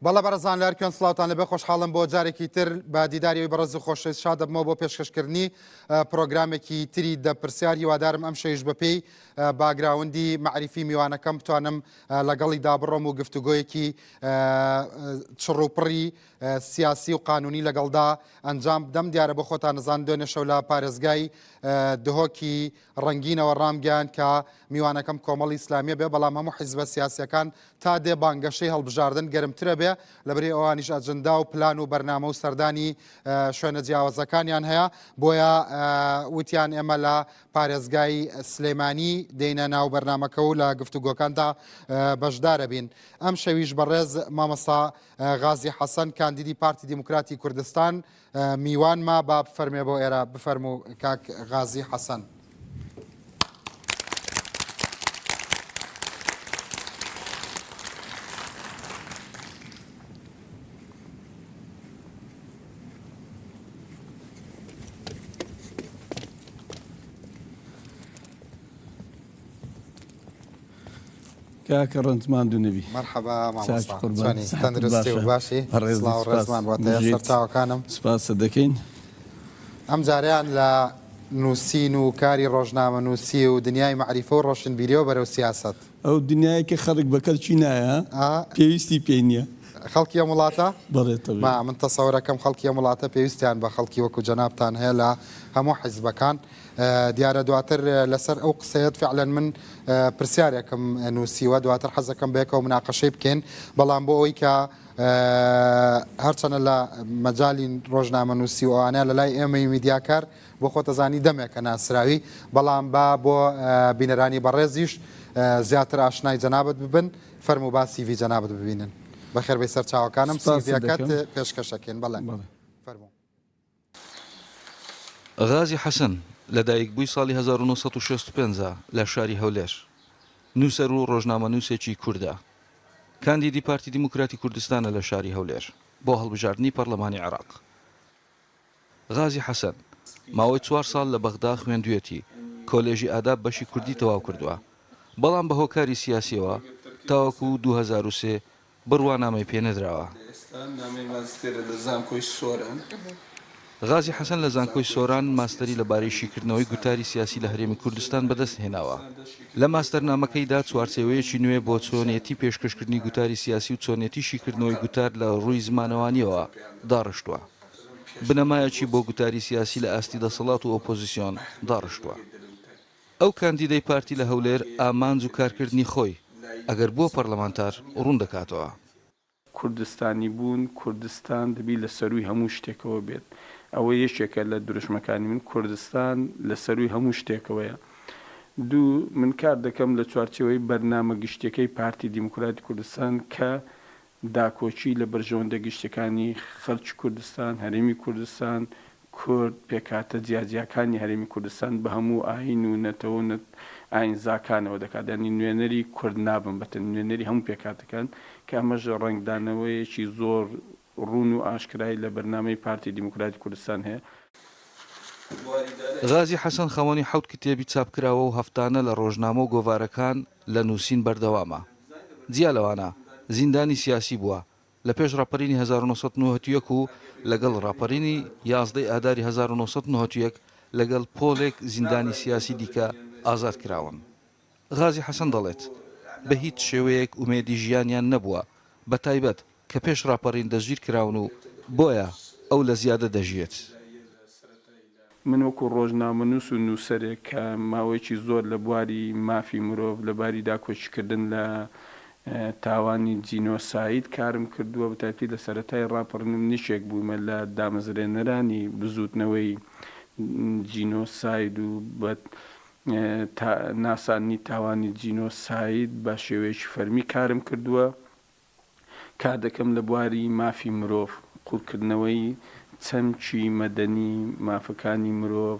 بەڵێ بەڕێزان لە هەرکوێن سڵاوتان لەبێ خۆشحاڵم بۆ جارێکی تر بە دیداری ئەوی بەڕێز و خۆشەویست شاد دەبمەوە بۆ پێشکەشکردنی پرۆگرامێکی تری دە پرسیار هیوادارم ئەم شەویش بەپێی باگراوندی مەعریفی میوانەکەم بتوانم لەگەڵیدا بڕۆم و گفتوگۆیەکی چڕ و پڕی سیاسی و قانونی لەگەڵدا ئەنجام بدەم دیارە بۆ خۆتان نزان دوێنێ شەو لە پارێزگای دهۆکی ڕەنگینەوە ڕامگەیاند کە میوانەکەم کۆمەڵی ئیسلامیە بێ بەڵام هەموو حیزبە سیاسیەکان تا دێ بانگەشەی هەڵبژاردن گەرمترە بێ لەبری ئەوانیش ئەجندا و پلان و بەرنامە و سەردانی شوێنە جیاوازەکانیان هەیە بۆیە وتیان ئێمە لە پارێزگای سلێمانی دێینە ناو بەرنامەکە و لە گفتوگۆکاندا بەشدارە بین ئەم شەویش بەڕێز مامۆستا غازی حەسەن کاندیدی پارتی دیموکراتی کوردستان میوانمە با بفەرمێ بۆ ئێرە بفەرموو کاک غازی حەسەن. کاکە ڕەنج ماندوو نەبی. مەرحەبا چاکی مامۆستا قوربان چۆنی سەحەتت تەندروستی و باشە باشی بەڕێزی سڵاو سوپاس ڕێزمان بۆ تەیە بژیت سەرچاوەکانم سوپاست دەکەین. ئەم جارەیان لە نووسین و کاری ڕۆژنامەنووسی و دنیای مەعریفە و ڕۆشنبیریەوە بەرەو سیاسەت. ئەو دنیایە کە خەڵک بە کەلکی نایە ئا. پێویستی پێی نیە. خەڵکی ئەم وڵاتە؟ بەڵێ تەبعی. ما من تەسەورەکەم خەڵکی ئەم وڵاتە پێویستیان بە خەڵکی وەکو جەنابتان هەیە لە هەموو حیزبەکان. دیارە دواتر لەسەر ئەو قسەیەت فعلەن من پرسیارێکم نووسیوە دواتر حەزەکەم بەیەکەوە مناقەشەی بکەین بەڵام بۆ ئەوەی کە هەرچەنە لە مەجالی ڕۆژنامە نووسی و ئەوانە لە لای ئێمەی میدیاکار بۆ خۆتەزانی دەمێکە ناسراوی بەڵام با بۆ بینەرانی بەڕێزیش زیاتر ئاشنای جەنابت ببن فەرموو با سیڤی جەنابت ببینن بەخێربێی سەرچاوەکانم سپاست سیڤیەکەت دەکەم. پێشکەشەکەین بەڵێ بەڵێ. فەرموو. غازی حەسەن، لەدایکبووی ساڵی 1965 ە لە شاری هەولێر. نووسەر و ڕۆژنامەنووسێکی کوردە. کاندیدی پارتی دیموکراتی کوردستانە لە شاری هەولێر بۆ هەڵبژاردنی پەڕلەمانی عێراق. غازی حەسەن، ماوەی چوار ساڵ لە بەغدا خوێندوویەتی، کۆلێژی ئاداب بەشی کوردی تەواو کردووە، بەڵام بە هۆکاری سیاسییەوە تاوەکو 2003 بڕوانامەی پێ نەدراوە. غازی حەسەن لە زانکۆی سۆران ماستەری لە بارەی شیکردنەوەی گوتاری سیاسی لە هەرێمی کوردستان بەدەست هێناوە. لە ماستەرنامەکەیدا چوارچێوەیەکی نوێ بۆ چۆنێتی پێشکەشکردنی گوتاری سیاسی و چۆنێتی شیکردنەوەی گوتار لە ڕووی زمانەوانییەوە داڕشتووە. بنەمایەکی بۆ گوتاری سیاسی لە ئاستی دەسەڵات و ئۆپۆزیسیۆن داڕشتووە. ئەو کاندیدەی پارتی لە هەولێر ئامانج و کارکردنی خۆی ئەگەر بووە پەڕلەمانتار ڕوون دەکاتەوە. کوردستانی بوون، کوردستان دەبی لە سەرووی هەموو شتێکەوە بێت. ئەوە یەکێکە لە دروشمەکانی من، کوردستان لە سەرووی هەموو شتێکەوەیە. دوو، من کار دەکەم لە چوارچێوەی بەرنامە گشتییەکەی پارتی دیموکراتی کوردستان کە داکۆکی لە بەرژەوەندە گشتیەکانی خەلکی کوردستان، هەرێمی کوردستان، کورد، پێکهاتە جیاجیاکانی هەرێمی کوردستان بە هەموو ئایین و نەتەوە و ئایینزاکانەوە دەکات. یانی نوێنەری کورد نابم بە تەنیا، نوێنەری هەموو پێکهاتەکان، کە ئەمەش ڕەنگدانەوەیەکی زۆر ڕوون و ئاشکرای لە بەرنامەی پارتی دیموکراتی کوردستان هەیە. غازی حەسەن خاوەنی حەوت کتێبی چاپکراوە و هەفتانە لە ڕۆژنامە و گۆڤارەکان لە نووسین بەردەوامە. جیا لەوانە زیندانی سیاسی بووە، لە پێش ڕاپەرینی 1991 و لەگەڵ ڕاپەرینی 11 ی ئاداری 1991 لەگەڵ پۆلێک زیندانی سیاسی دیکە ئازاد کراون. غازی حەسەن دەڵێت، بە هیچ شێوەیەک ئومێدی ژیانیان نەبووە، بەتایبەت کە پێش ڕاپەڕین دەستگیرکراون و بۆیە ئەو لە زیادە دەژیێت. من وەکو ڕۆژنامەنووس و نووسەرێک کە ماوەیەکی زۆر لە بواری مافی مرۆڤ، لە باری داکۆکیکردن لە تاوانی جینۆساید کارم کردووە، بەتایبەتی لە سەرەتای ڕاپەڕین من یەکێک بوومە لە دامەزرێنەرانی بزووتنەوەی جینۆساید و بە ناساندنی تاوانی جینۆساید بە شێوەیەکی فەرمی کارم کردووە. کار دەکەم لە بواری مافی مرۆڤ، قوڵکردنەوەی چەمکی مەدەنی مافەکانی مرۆڤ.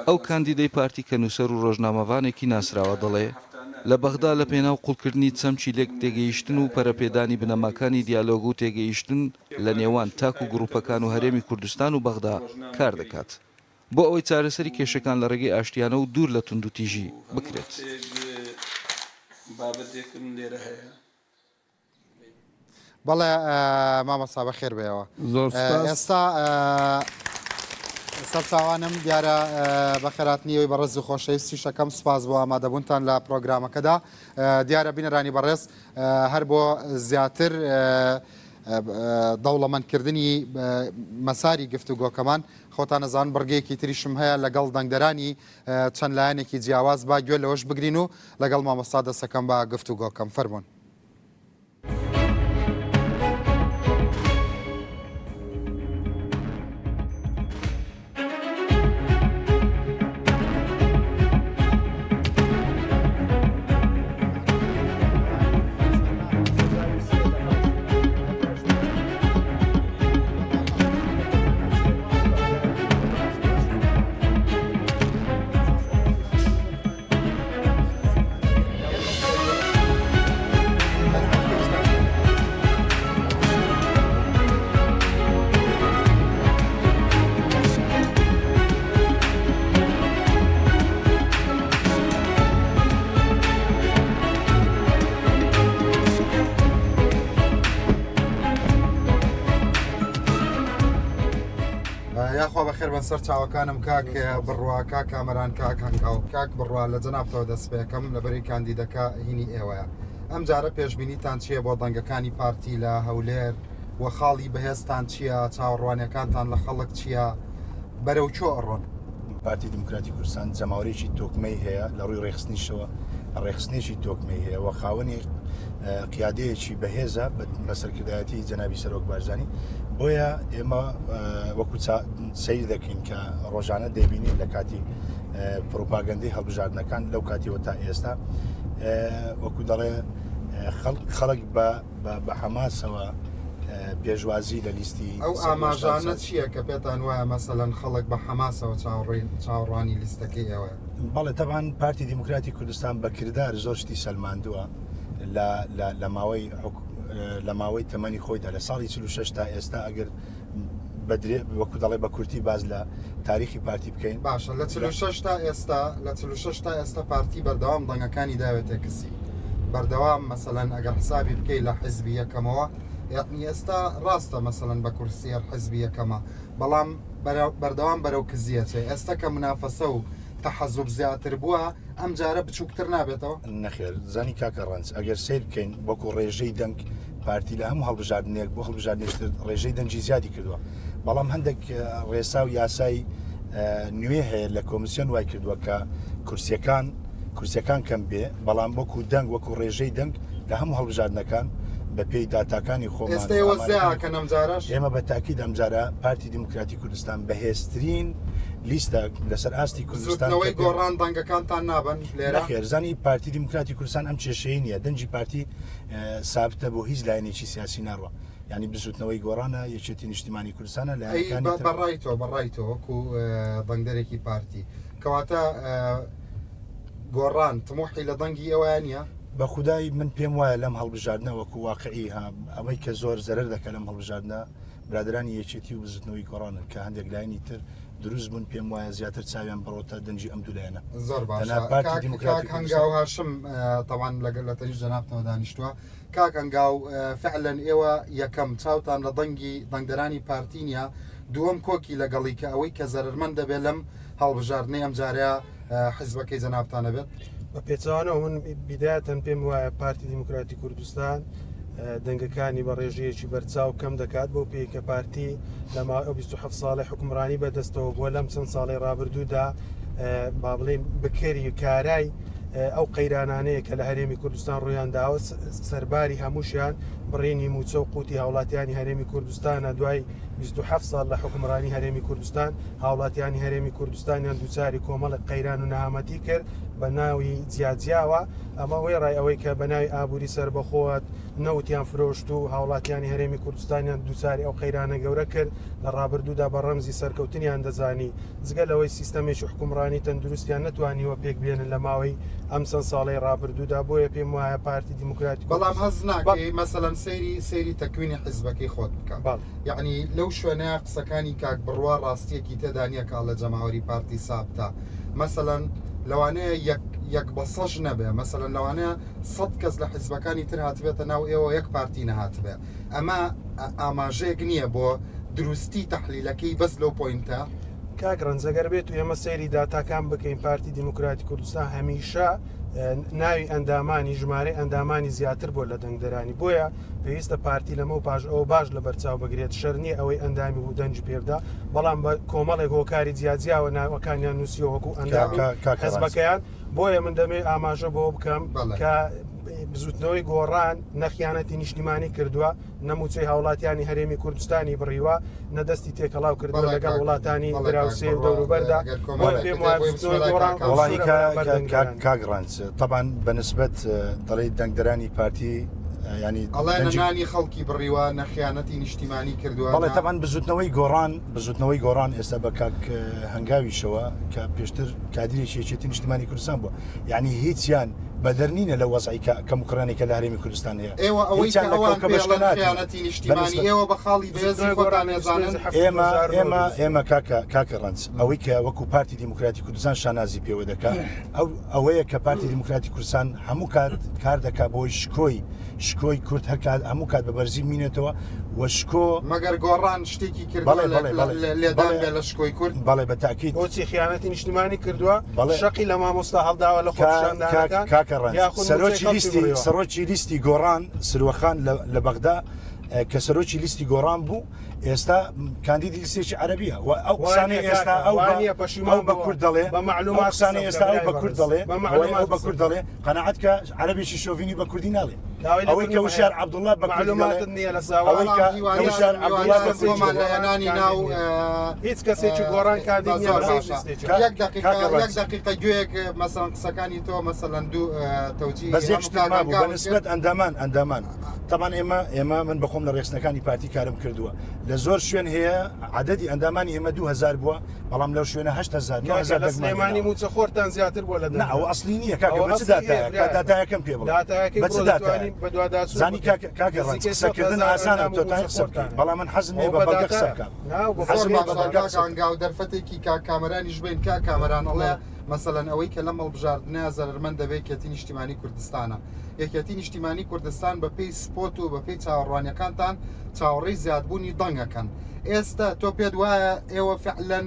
ئەو کاندیدەی پارتی کە نووسەر و ڕۆژنامەڤانێکی ناسراوە دەڵێ، لە بەغدا لە پێناو قوڵکردنی چەمکی لێک تێگەیشتن و پەرەپێدانی بنەماکانی دیالۆگ و تێگەیشتن لە نێوان تاک و گروپەکان و هەرێمی کوردستان و بەغدا کار دەکات. بۆ ئەوەی چارەسەری کێشەکان لە ڕێگەی ئاشتیانە و دوور لە توندوتیژی بکرێت. بەڵێ مامۆستا بەخێر بێەوە. زۆر سوپاس. ئێستا سەرچاوانم دیارە بەخێراتنی ئەوی بەڕێز و خۆشەویستی شەکەم سوپاس بۆ ئامادەبوونتان لە پرۆگرامەکەدا دیارە بینەرانی بەڕێز هەر بۆ زیاتر دەوڵەمەندکردنی مەساری گفتوگۆکەمان خۆتان ئەزان بڕگەیەکی تریشم هەیە لەگەڵ دەنگدەرانی چەند لایەنێکی جیاواز با گوێ لەوەش بگرین و لەگەڵ مامۆستا دەسەکەم بە گفتوگۆکەم فەرمونون. یاخوا بەخێر بن سەر چاوەکانم کاک بڕوا کاک کامەران کاک هەنگاو کاک بڕوا لە جەنابتەوە دەست پێکەم لەبەری کاندیدەکە هینی ئێوەیە ئەم جارە پێشبینیتان چییە بۆ دەنگەکانی پارتی لە هەولێر و خاڵی بەهێزتان چییە چاوەڕوانیەکانتان لە خەڵک چییە بەرەو کوێ ئەڕۆن؟ پارتی دیموکراتی کوردستان جەماوەرێکی تۆکمەی هەیە لە ڕووی ڕێکخستنیشەوە ڕێکخستنێکی تۆکمەی هەیە و خاوەنی قیادەیەکی بەهێزە بە سەرکردایەتی جەنابی سەرۆک بارزانی بۆیە ئێمە وەکو سەیر دەکەین کە ڕۆژانە دەبینین لە کاتی پروپاگەندەی هەڵبژاردنەکان لەو کاتیەوە تا ئێستا وەکو دەڵێ خەڵک بە بە حەماسەوە پێشوازی لە لیستی ئەو ئاماژانە چییە کە پێتان وایە مەسەلەن خەڵک بە حەماسەوە چاوەڕوانی لیستەکەی ئێوەیە؟ بەڵێ تەبان پارتی دیموکراتی کوردستان بە کردار زۆر شتی سەلماندووە لە ماوەی لە ماوەی تەمەنی خۆیدا لە ساڵی 46 تا ئێستا ئەگەر بەدرێ وەکو دەڵێ بە کورتی باز لە تاریخی پارتی بکەین. باشە لە 46 تا ئێستا لە 46 تا ئێستا پارتی بەردەوام دەنگەکانی داوێتە کزی بەردەوام مەسەلەن ئەگەر حسابی بکەی لە حزبی یەکەمەوە یەعنی ئێستا ڕاستە مەسەلەن بە کورسی هەر حزبی یەکەمە بەڵام بەردەوام بەرەو کزی ئەچێ ئێستا کە منافەسە و تەحەزوب زیاتر بووە ئەم جارە بچووکتر نابێتەوە؟ نەخێر زانی کاکە ڕەنج ئەگەر سەیر بکەین وەکو ڕێژەی دەنگ پارتی لە هەموو هەڵبژاردنێک بۆ هەڵبژاردنێکی تر ڕێژەی دەنگی زیادی کردووە بەڵام هەندێک ڕێسا و یاسای نوێ هەیە لە کۆمیسیۆن وای کردووە کە کورسیەکان کورسیەکان کەم بێ بەڵام وەکو دەنگ وەکو ڕێژەی دەنگ لە هەموو هەڵبژاردنەکان بە پێی داتاکانی خۆمان ئێستا ئێوە زیاکەن ئەمجارەش؟ ئێمە بە تاکید ئەمجارە پارتی دیموکراتی کوردستان بەهێزترین لیستە لەسەر ئاستی کوردستان بزوتنەوەی گۆڕان دەنگەکانتان نابەن لێرە؟ نەخێر زانی پارتی دیموکراتی کوردستان ئەم کێشەیە نییە دەنگی پارتی سابتە بۆ هیچ لایەنێکی سیاسی ناڕوا یعنی بزوتنەوەی گۆڕانە یەکێتی نیشتیمانی کوردستانە لایەنەکانی تر. بەڕای تۆ بەڕای تۆ وەکو دەنگدەرێکی پارتی کەواتە گۆڕان تموحی لە دەنگی ئێوەیان نییە؟ بە خودای من پێم وایە لەم هەڵبژاردنە وەکو واقعی ها ئەوەی کە زۆر زەرەر دەکە لەم هەڵبژاردنە برادەرانی یەکێتی و بزوتنەوەی گۆڕانن کە هەندێک لایەنی تر دروست بوون پێم وایە زیاتر چاویان بڕۆتە دەنگی ئەم دوو لایەنە زۆر باشە تەنها پارتی کاک دیموکراتی کاک کوردستان. هەنگاو هاشم تەبعەن لەگەل لە تەنیشت جەنابتەوە دانیشتووە کاک هەنگاو فعلەن ئێوە یەکەم چاوتان لە دەنگی دەنگدەرانی پارتی نییە دووەم کۆکی لەگەڵی کە ئەوەی کە زەرەرمەند دەبێت لەم هەڵبژاردنەی ئەمجارەیە حیزبەکەی جەنابتان ئەبێت؟ بە پێچەوانەوە من بیدایەتەن پێم وایە پارتی دیموکراتی کوردستان دەنگەکانی بە ڕێژەیەکی بەرچاو کەم دەکات بەو پێی کە پارتی لە ماوەی ئەو 27 ساڵی حکومڕانی بەدەستەوە بووە لەم چەند ساڵی ڕابردوودا با بڵێین بکەری کارای ئەو قەیرانانەیە کە لە هەرێمی کوردستان ڕوویان داوە سەرباری هەمووشیان بڕینی موچە و قوتی هاوڵاتیانی هەرێمی کوردستانە دوای 27 ساڵ لە حکومڕانی هەرێمی کوردستان هاوڵاتیانی هەرێمی کوردستانیان دووچاری کۆمەڵێک قەیران و نەهامەتی کرد بە ناوی جیاجیاوە، ئەمە وێڕای ئەوەی کە بە ناوی ئابووری سەربەخۆوە نەوتیان فرۆشت و هاوڵاتیانی هەرێمی کوردستانیان دووچاری ئەو قەیرانە گەورە کرد لە ڕابردوودا بە ڕەمزی سەرکەوتنیان دەزانی، جگە لەوەی سیستەمێکی حوکمڕانی تەندروستیان نەتوانیوە پێکبێنن لە ماوەی ئەم چەند ساڵەی ڕابردوودا، بۆیە پێم وایە پارتی دیموکراتی بەڵام کوردستان. هەست ناکەی مەسەلەن سەیری سەیری تەکوینی حیزبەکەی خۆت بکە. یەعنی لەو شوێنەیا قسەکانی کاک بڕوا ڕاستیەکی تێدا نیە کە ئەڵێ جەماوەری پارتی سابتە مەسەلەن لەوانەیە یەک یەک بە سەش نەبێ مەسەلەن لەوانەیە سەت کەس لە حیزبەکانی تر هاتبێتە ناو ئێوە یەک پارتی نەهاتبێ ئەمە ئاماژەیەک نییە بۆ دروستی تەحلیلەکەی بەس لەو point ە؟ کاک ڕەنج ئەگەر بێت و ئێمە سەیری داتاکان بکەین پارتی دیموکراتی کوردستان هەمیشە ناوی ئەندامانی ژمارەی ئەندامانی زیاتر بۆ لە دەنگدەرانی بۆیە پێویستە پارتی لەمە و پاش ئەوە باش لە بەرچاو بگرێت شەر نییە ئەوەی ئەندامی بوو دەنگی پێبدا بەڵام بە کۆمەڵێک هۆکاری جیاجیاوە ناوەکانیان نووسیوە وەکو ئەندامی حزبەکەیان بۆیە من دەمێ ئاماژە بۆ بکەم کە بزوتنەوەی گۆڕان نەخیانەتی نیشتیمانی کردووە نە مووچەی هاوڵاتیانی هەرێمی کوردستانی بڕیوە، نە دەستی تێکەڵاو کردووە لەگەڵ وڵاتانی دراوسێ و دەوروبەردا، بۆیە پێم وایە بزوتنەوەی گۆڕان وەڵاهی سوورە بەرامبەر دەنگدەرانی. کاک ڕەنج تەبعەن بە نسبەت دەڵێی دەنگدەرانی پارتی یانی ئەڵێ نە نانی خەڵکی بڕیوە، نە خیانەتی نیشتیمانی کردووە، بەڵێ تەبعەن بزوتنەوەی گۆڕان بزوتنەوەی گۆڕان ئێستا بە کاک هەنگاویشەوە کە پێشتر کادیرێکی یەکێتی نیشتیمانی کوردستان بووە یانی هیچیان بەدەر نینە لە وەزعی کە کەموکوڕیانی کە لە هەرێمی کوردستان هەیە. ئێوە ئەوەی کە ئەوان پێی ئەڵێن خیانەتی نیشتیمانی ئێوە بە خاڵی بەهێزی خۆتان ئەزانن؟ ئێمە ئێمە ئێمە کاکە کاکە ڕەنج ئەوەی کە وەکو پارتی دیموکراتی کوردستان شانازی پێوە دەکا ئەو ئەوەیە کە پارتی دیموکراتی کوردستان هەموو کات کار دەکا بۆی شکۆی شکۆی کورد هەر کات هەموو کات بە بەرزی بمینێتەوە و شکۆ مەگەر گۆڕان شتێکی کردووە لێدان بێ لە شکۆی کورد؟ بەڵێ بە تاکید. بۆچی خیانەتی نیشتیمانی کردووە؟ شەقی لە مامۆستا هەڵداوە لە خۆپیشاندانەکان کاکە ڕەنج سەرۆکی لیستی سەرۆکی لیستی گۆڕان سروەخان لە بەغدا کە سەرۆکی لیستی گۆڕان بوو ئێستا کاندیدی لیستێکی عەربیە و ئەو قسانەی ئێستا ئەو ئەو بە کورد دەڵێ بە معلومات قسانەی ئێستا ئەو بە کورد دەڵێ ئەو بە کورد دەڵێ قەناعەت کە عەرەبێکی شۆڤینی بە کوردی ناڵێ ئەوەی کە وشیار عەبدوڵڵا بە کوردی دەڵێ نییە لە ئەوەی کە وشیار عەبدوڵڵا بە کوردی خۆمان لە هێنانی ناو هیچ کەسێکی گۆڕان کاندید نییە زۆر باشە یەک دقیقە یەک دقیقە گوێیەک مەسەڵەن قسەکانی تۆ مەسەلەن دوو تەوجیهی بەس یەک شت مابوو بە نسبەت ئەندامان ئەندامان تەبعەن ئێمە ئێمە من بەخۆم لە ڕێکخستنەکانی پارتی کارم کردووە لە زۆر شوێن هەیە عەدەدی ئەندامانی ئێمە 2000 بووە بەڵام لەو شوێنە 8000 9000 لە سلێمانی مووچەخۆرتان زیاتر بووە لە نا ئەوە ئەسلی نییە کاکە بە چ داتایەک داتایەکەم پێ بڵێ داتایەکەی بە چ داتایەک زانی کاکە کاکە ڕەنج قسەکردن ئاسانە تۆ تای قسە بکەیت بەڵام من حەزم نییە بە بەڵگە قسە بکەم زۆر باشە کاک هەنگاو دەرفەتێکی کاک کامەرانیش بین کاک کامەران ئەڵێ مەسەلەن ئەوەی کە لەم هەڵبژاردنە زەرەرمەند دەبێت یەکێتی نیشتیمانی کوردستانە یەکێتی نیشتیمانی کوردستان بە پێی سپۆت و بە پێی چاوەڕوانیەکانتان چاوەڕێی زیادبوونی دەنگەکەن ئێستا تۆ پێت وایە ئێوە فعلەن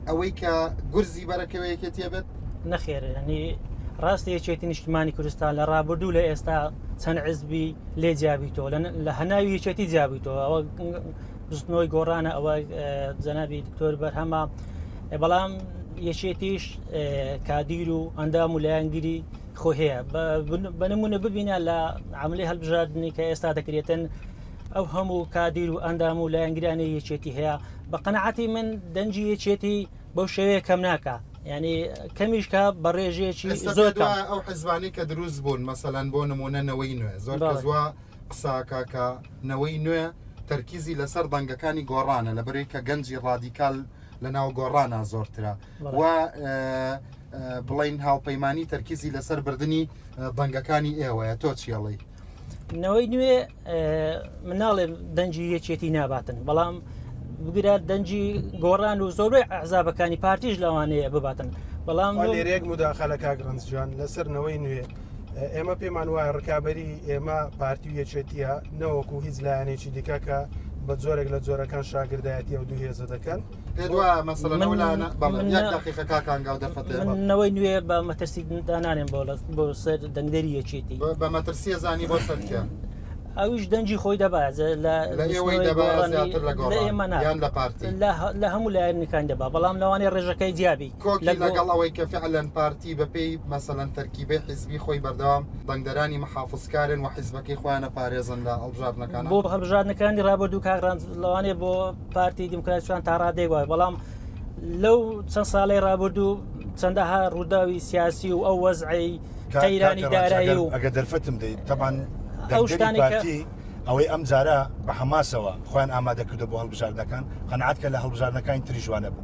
ئەوەی کە گورزی بەرەکەوە یەکێتیە بێت؟ نەخێر ینی ڕاستە یەکێتی نیشتمانی کوردستان لە ڕابردوو لە ئێستا چەند عزبی لێ جیابیتەوە لە هەناوی یەکێتی جیابیتەوە ئەوە بزوتنەوەی گۆڕانە ئەوە جەنابی دکتۆر بەرهەمە بەڵام یەکێتیش کادیر و ئەندام و لایەنگیری خۆ هەیە بە نمونە ببینە لە عملی هەڵبژاردننی کە ئێستا دەکرێتن ئەو هەموو کادیر و ئەندام و لایەنگرانی یەکێتی هەیە بە قەنەعاتی من دەنگی یەکێتی بەو شێوەیە کەم ناکە یعنی کەمیشکە بە ڕێژەیەکی زۆر ئەو حزبانی کە دروست بوون مەسەلەن بۆ نمونە نەوەی نوێ زۆر کەس وا قساکا کە نەوەی نوێ تەرکیزی لەسەر دەنگەکانی گۆڕانە لەبەرەی کە گەنجی ڕادیکال لە ناو گۆڕانە زۆرترە و بڵین هاوپەیمانی تەرکیزی لەسەر بردننی دەنگەکانی ئێوەیە تۆ چیڵی نەوەی نوێ مناڵێ دەنگی یەکێتی ناباتن بەڵام بگرە دەنگی گۆڕان و زۆربەی ئەحزابەکانی پارتیش لەوانەیە بباتن بەڵام لێرەیەک مداخلە کاک ڕەنججان لەسەر نەوەی نوێ ئێمە پێمان وایە ڕکابی ئێمە پارتی و یەکێتیە نەوەکو هیچ لایەنێکی دیکە کە بە جۆرێک لە جۆرەکان شاگردایەتی ئەو دوو هێزە دەکەن نەوەی نوێ بە مەترسی دانانێن بۆ بۆ سەر دەنگدەری یەکێتی بە مەترسیە زانی بۆ سەر کێ؟ ئەویش دەنگی خۆی دەبا لە ئێوەی دەبا زیاتر لە گۆڕان یان لە پارتی لە هەموو لایەنەکان دەبا بەڵام لەوانەیە ڕێژەکەی جیابی کۆکی لەگەڵ ئەوەی کە فعلەن پارتی بەپێی مەسەلەن تەرکیبەی حیزبی خۆی بەردەوام دەنگدەرانی محافزکارن و حیزبەکەی خۆیان ئەپارێزن لە هەڵبژاردنەکانا. بۆ هەڵبژاردنەکانی ڕابردوو کاک ڕەنج لەوانەیە بۆ پارتی دیموکراتی کوردستان تا ڕادەیەک وایە بەڵام لەو چەند ساڵەی ڕابردوو چەندەها ڕووداوی سیاسی و ئەو وەزعەی قەیرانی دارایی و ئەگەر دەرفەتم دەیت تەبعەن دەنگدەری پارتی ئەوەی ئەم جارە بە حەماسەوە خۆیان ئامادە کردو بۆ هەڵبژاردنەکان قەناعەت کە لە هەڵبژاردنەکانی تریش وانە بوو.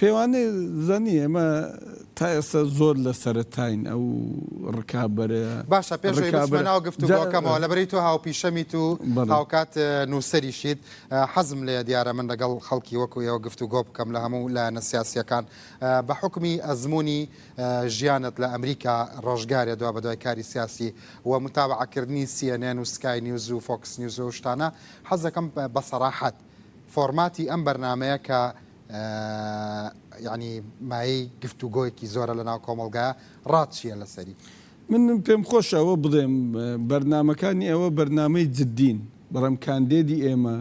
پێوانەی زانی ئێمە تا ئێستا زۆر لە سەرەتاین ئەو ڕکابەرە باشە پێش ئەوەی بچمە ناو گفتوگۆکەمەوە لەبەرەی تۆ هاوپیشەمیت و هاوکات نووسەریشیت حەزم لێیە دیارە من لەگەڵ خەڵکی وەکو ئێوە گفتوگۆ بکەم لە هەموو لایەنە سیاسییەکان بە حوکمی ئەزموونی ژیانت لە ئەمریکا ڕۆژگارێ دوا بەدوای کاری سیاسی و متابعەکردنی CNN و سکای نیوز و فۆکس نیوز و شتانە حەز دەکەم بە سەراحەت فۆرماتی ئەم بەرنامەیە کە یانی مایەی گفتوگۆیەکی زۆرە لەناو کۆمەڵگایە ڕات چییە لەسەری؟ من پێم خۆشە ئەوە بڵێم بەرنامەکانی ئێوە بەرنامەی جدین بەڵام کاندێدی ئێمە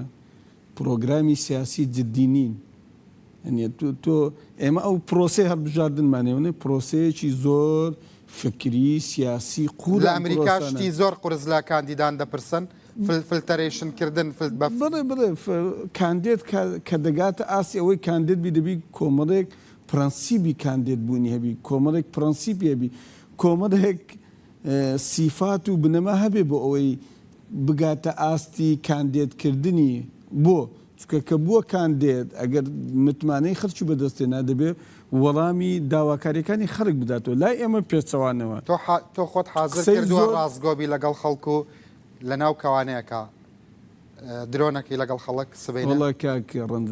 پرۆگرامی سیاسی جدی نین یعنی تۆ ئێمە ئەو پرۆسەی هەڵبژاردنمان هەیە پرۆسەیەکی زۆر فکری سیاسی قووڵ لە ئەمریکا شتی زۆر قورس لە کاندیدان دەپرسن فلتەرەیشن کردن فلت بە. بەڵێ بەڵێ کاندێد کە دەگاتە ئاستی ئەوەی کاندێد بی دەبی کۆمەڵێک پرەنسیبی کاندێد بوونی هەبی کۆمەڵێک پرەنسیپی هەبی کۆمەڵێک سیفات و بنەما هەبێ بۆ ئەوەی بگاتە ئاستی کاندێد کردنی بۆ چونکە کە بووە کاندێد ئەگەر متمانەی خەڵکی بەدەست هێنا دەبێ وەڵامی داواکاریەکانی خەڵک بداتەوە لای ئێمە پێچەوانەوە تۆ تۆ خۆت حازر قسەی کردووە زۆر ڕاستگۆ بی لەگەڵ خەڵک و لەناو کەوانەیەکا درۆ نەکەی لەگەڵ خەڵک سبەینێ؟ وەڵا کاک ڕەنج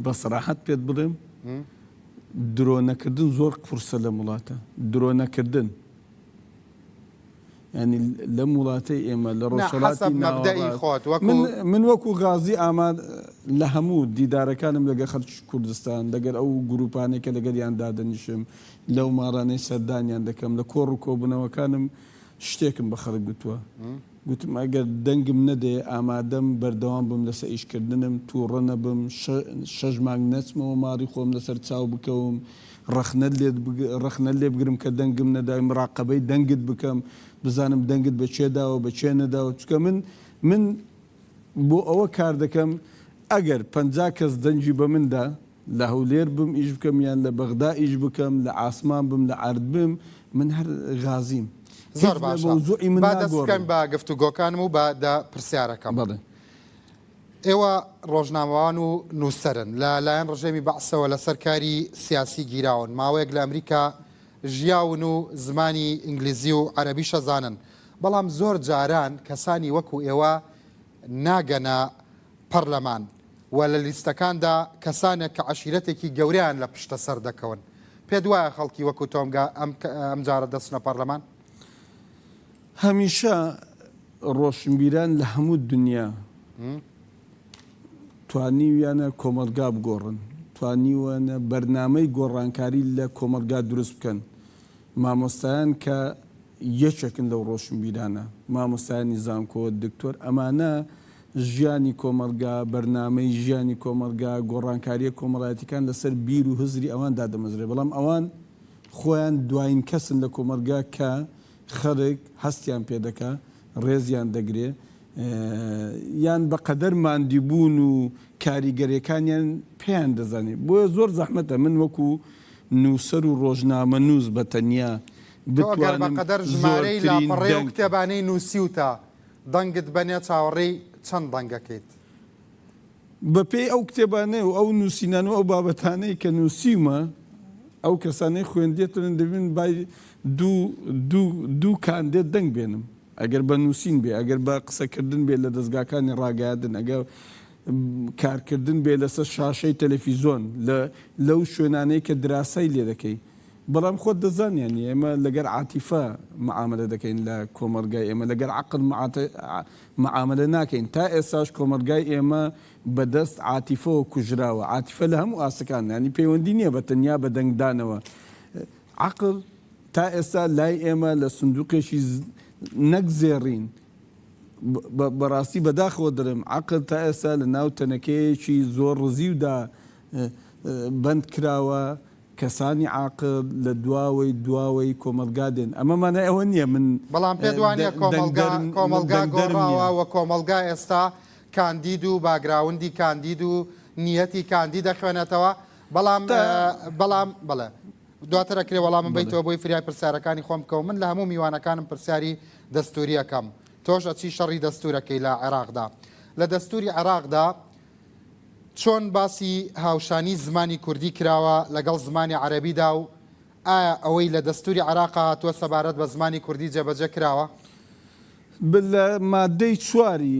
بە سەراحەت پێت بڵێم درۆ نەکردن زۆر قورسە لەم وڵاتە درۆ نەکردن یانی لەم وڵاتەی ئێمە لە نا ڕۆژهەڵاتی حەسەب مەبدەئی ناوەڕاست خۆت من وەکو من وەکو غازی ئاماد لە هەموو دیدارەکانم لەگەڵ خەڵکی کوردستان لەگەر ئەو گروپانەی کە لەگەریان دادەنیشم لەو ماڵانەی سەردانیان دەکەم لە کۆڕ و کۆبوونەوەکانم شتێکم بە خەڵک گوتووە، گوتم ئەگەر دەنگم نەدەیە ئامادەم بەردەوام بم لەسەر ئیشکردنم، تووڕە نەبم، شەش مانگ نەچمەوە ماڵی خۆم لەسەر چاو بکەوم، ڕەخنەت لێت ڕەخنەت لێ بگرم کە دەنگم نەداوی، مراقەبەی دەنگت بکەم، بزانم دەنگت بە کێ داوە، بە کێ نەداوە، چونکە من من بۆ ئەوە کار دەکەم ئەگەر 50 کەس دەنگی بە من دا، لە هەولێر بم ئیش بکەم یان لە بەغدا ئیش بکەم لە عاسمان بم لە عەرد بم من هەر غازیم زۆر هیچ لە باشە مەوزوعی من با دەست ناگۆڕێ. بکەین بە گفتوگۆکانم و بە دە پرسیارەکەم. بەڵێ. ئێوە ڕۆژنامەوان و نووسەرن، لە لایەن ڕژێمی بەعسەوە لەسەر کاری سیاسی گیراون، ماوەیەک لە ئەمریکا ژیاون و زمانی ئینگلیزی و عەرەبیش ئەزانن، بەڵام زۆر جاران کەسانی وەکو ئێوە ناگەنە پەرلەمان و لە لیستەکاندا کەسانێک کە عەشیرەتێکی گەورەیان لە پشتە سەردەکەون. پێت وایە خەڵکی وەکو تۆمگا ئەم ئەمجارە دەچنە پەرلەمان؟ هەمیشە ڕۆشنبیران لە هەموو دنیا توانیویانە کۆمەڵگا بگۆڕن، توانیوانە بەرنامەی گۆڕانکاری لە کۆمەڵگا دروست بکەن. مامۆستایان کە یەکێکن لەو ڕۆشنبیرانە، مامۆستایانی زانکۆ، دکتۆر، ئەمانە ژیانی کۆمەڵگا، بەرنامەی ژیانی کۆمەڵگا، گۆڕانکارییە کۆمەڵایەتیکان لەسەر بیر و هزری ئەوان دادەمەزرێ، بەڵام ئەوان خۆیان دوایین کەسن لە کۆمەڵگا کە خەڵک هەستیان پێ دەکا، ڕێزیان دەگرێ، یان بە قەدەر ماندیبوون و کاریگەریەکانیان پێیان دەزانێ. بۆیە زۆر زەحمەتە من وەکو نووسەر و ڕۆژنامەنووس بە تەنیا تۆ گەر بە بتوانم قەدەر ژمارەی زۆرترین لاپەڕەی ئەو دەنگ. کتێبانەی نووسیوتە دەنگت بەنێ چاوەڕێی چەند دەنگەکەیت؟ بە پێی ئەو کتێبانەی و ئەو نووسینان و ئەو بابەتانەی کە نووسیومە ئەو کەسانەی خوێندێتن دەبین بای دوو دوو دوو کاندێت دەنگ بێنم. ئەگەر بە نووسین بێ، ئەگەر بە قسەکردن بێ لە دەزگاکانی ڕاگەیاندن، ئەگەر کارکردن بێ لەسەر شاشەی تەلەفیزۆن، لە لەو شوێنانەی کە دراسای لێ دەکەی. بەڵام خۆت دەزانی یانی ئێمە لەگەر عاتیفە معامەلە دەکەین لە کۆمەڵگای ئێمە، لەگەر عەقڵ معامەلە ناکەین. تا ئێستاش کۆمەڵگای ئێمە بە دەست عاتیفەوە کوژراوە. عاتیفە لە هەموو ئاستەکان، یانی پەیوەندی نییە بە تەنیا بە دەنگدانەوە. عەقڵ تا ئێستا لای ئێمە لە سندوقێکی نەک زێڕین، بەڕاستی بەداخەوە دەڵێم عەقڵ تا ئێستا لە ناو تەنەکەیەکی زۆر ڕزیودا بەند کراوە، کەسانی عاقڵ لە دواوەی دواوەی کۆمەڵگا دێن، ئەمە مانای ئەوە نییە من بەڵام پێت وانییە کۆمەڵگا دەنگدەرم کۆمەڵگا دەنگدەرم گۆڕاوە نییە. و کۆمەڵگا ئێستا کاندید و باگراوندی کاندید و نیەتی کاندید دەخوێنێتەوە بەڵام تا بەڵام بەڵێ دواتر ئەکرێ وەڵامم بەڵێ. بەیتەوە بۆی فریای پرسیارەکانی خۆم بکەوم من لە هەموو میوانەکانم پرسیاری دەستوری ئەکەم تۆش ئەچی شەڕی دەستورەکەی لە عێراقدا لە دەستوری عێراقدا. چۆن باسی هاوشانی زمانی کوردی کراوە لەگەڵ زمانی عەرەبیدا و ئایا ئەوەی لە دەستوری عێراقا هاتووە سەبارەت بە زمانی کوردی جێبەجێ کراوە؟ لە ماددەی چواری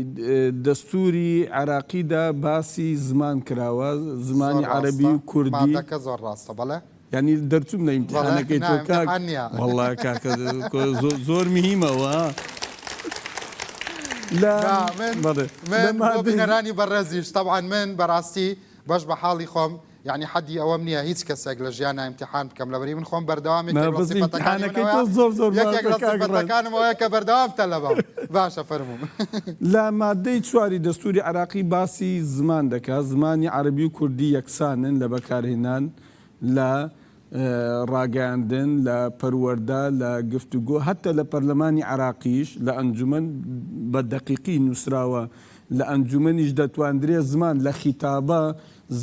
دەستوری عێراقیدا باسی زمان کراوە، زمانی زۆر عەرەبی ڕاستە و کوردی. مادەکە زۆر ڕاستە بەڵێ. یانی دەرچووم لە بەڵێ ئیمتیحانەکەی نا تۆ کاک ئیمتیحان نییە. وەڵا کاکە زۆر مهیمە وە لە نا من بەڵێ لە من بۆ مادەی بینەرانی بەڕێزیش تەبعەن من بەڕاستی بەش بە حاڵی خۆم یەعنی حەدی ئەوەم نیە هیچ کەسێک لە ژیانا ئیمتیحان بکەم لەبەری من خۆم بەردەوام نا یەکێک لە بەس سیفەتەکانی من ئیمتیحانەکەی ئەوەیە تۆ زۆر زۆر یەکێک باشە لە کاک ڕەنج. سیفەتەکانم ئەوەیە کە بەردەوام تەلەبەم باشە فەرموو. لە ماددەی چواری دەستوری عێراقی باسی زمان دەکات، زمانی عەرەبی و کوردی یەکسانن لە بەکارهێنان لە ڕاگەیاندن، لە پەروەردە، لە گفتوگۆ، هەتا لە پەرلەمانی عێراقیش لە ئەنجومەن بە دەقیقی نووسراوە، لە ئەنجومەنیش دەتواندرێ زمان لە خیتابە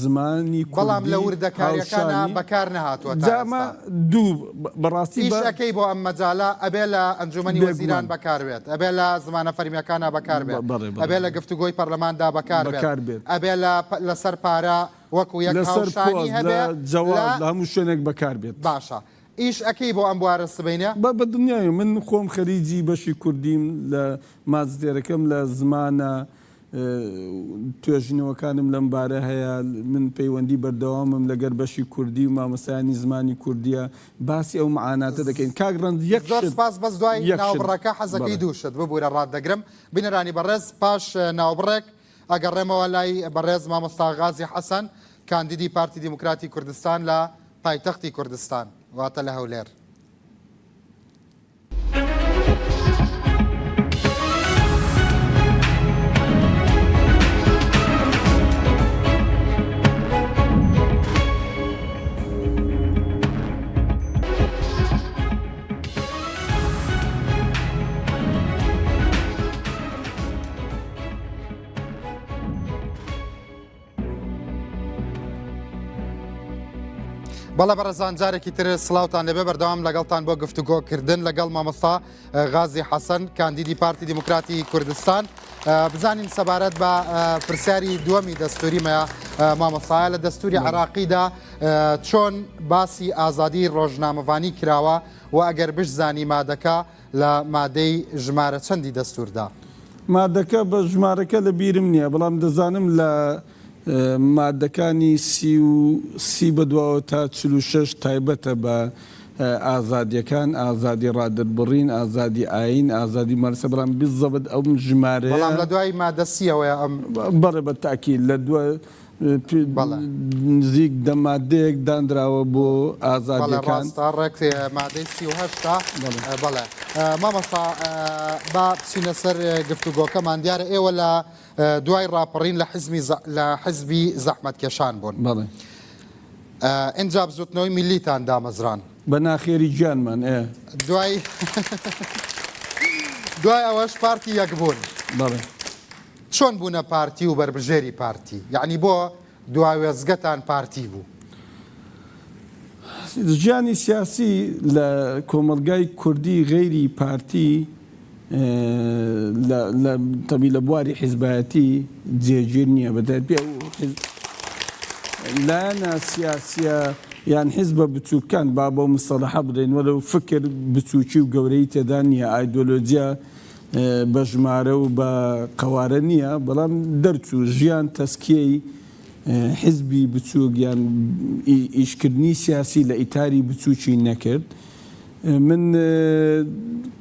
زمانی بەڵام لە کوردی وردەکاریەکانا هاوشانی بەکار نەهاتووە تا جا ئەمە ئێستا. دوو بەڕاستی ئیش بە ئەکەی بۆ ئەم مەجالە ئەبێ لە ئەنجومەنی وەزیران بێگومان. بەکار بێت، ئەبێ لە زمانە فەرمیەکانا بەکار بێت، بەڵێ بەڵێ ئەبێ لە گفتوگۆی پەرلەماندا بەکار بێت، بەکار بێت. ئەبێ لە لەسەر پارە وەکو یەک لەسەر هاوشانی پۆست، لە هەبێ جەواز، لە لە هەموو شوێنێک بەکار بێت. باشە ئیش ئەکەی بۆ ئەم بوارە سبەینێ؟ بە بە دڵنیایەوە من خۆم خەریجی بەشی کوردیم لە ماجستێرەکەم لە زمانە توێژینەوەکانم لەم بارە هەیە، من پەیوەندی بەردەوامم لەگەر بەشی کوردی و مامۆستایانی زمانی کوردیە، باسی ئەو معاناتە دەکەین. کاک ڕەنج یەک زۆر شت سپاس بەس دوای یەک شت ناوبڕەکە حەزەکەی بەڵێ. دوو شت ببورە ڕاتدەگرم بینەرانی بەڕێز پاش ناوبڕێک ئەگەڕێمەوە لای بەڕێز مامۆستا غازی حەسەن کاندیدی پارتی دیموکراتی کوردستان لە پایتەختی کوردستان واتە لە هەولێر. بەڵێ بەڕێزان جارێکی تر سڵاوتان لەبێ بەردەوام لەگەڵتان بۆ گفتوگۆکردن لەگەڵ مامۆستا غازی حەسەن کاندیدی پارتی دیموکراتی کوردستان بزانین سەبارەت بە پرسیاری دووەمی دەستوریمە مامۆستایە لە دەستوری عراقیدا چۆن باسی ئازادی ڕۆژنامەڤانی کراوە و ئەگەر بشزانی مادەکە لە مادەی ژمارە چەندی دەستووردا؟ مادەکە بە ژمارەکە لە بیرم نییە، بەڵام دەزانم لە مادەکانی 30 بەدواوە تا 46 تایبەتە بە ئازادییەکان، ئازادی ڕادەربڕین، ئازادی ئایین، ئازادی مەرسە، بەڵام بالزەبت ئەو ژمارەیە. بەڵام لە دوای مادە سییەوەیە ئەم. بەڵێ بە تاکید لە دوای نزیک دە مادەیەک دانراوە بۆ ئازادیەکان. بەڵێ ڕاستە ڕێک مادەی 38 بەڵێ مامۆستا با بچینە سەر گفتوگۆکەمان دیارە ئێوە لە دوای ڕاپەڕین لە حزمی لە حزبی زەحمەتکێشان بوون بەڵێ ئینجا بزوتنەوەی میللیتان دامەزران بە ناخێری گیانمان ئێ دوای دوای ئەوەش پارتی یەکبوون بەڵێ چۆن بوونە پارتی و بەربژێری پارتی؟ یەعنی بۆ دوا وێستگەتان پارتی بوو؟ ژیانی سیاسی لە کۆمەڵگای کوردی غەیری پارتی لە تەبی لە بواری حیزبایەتی جێگیر نییە بە تایبەتی ئەو لایەنە سیاسیە یان حیزبە بچووکان با بەو مستەڵەحە بڵێین وەلەو فکر بچووکی و گەورەی تێدا نییە ئایدۆلۆجیا بە ژمارە و بە قەوارە نییە، بەڵام دەرچوو ژیان تەسکیەی حیزبی بچووک یان ئیشکردنی سیاسی لە ئیتاری بچووکی نەکرد. من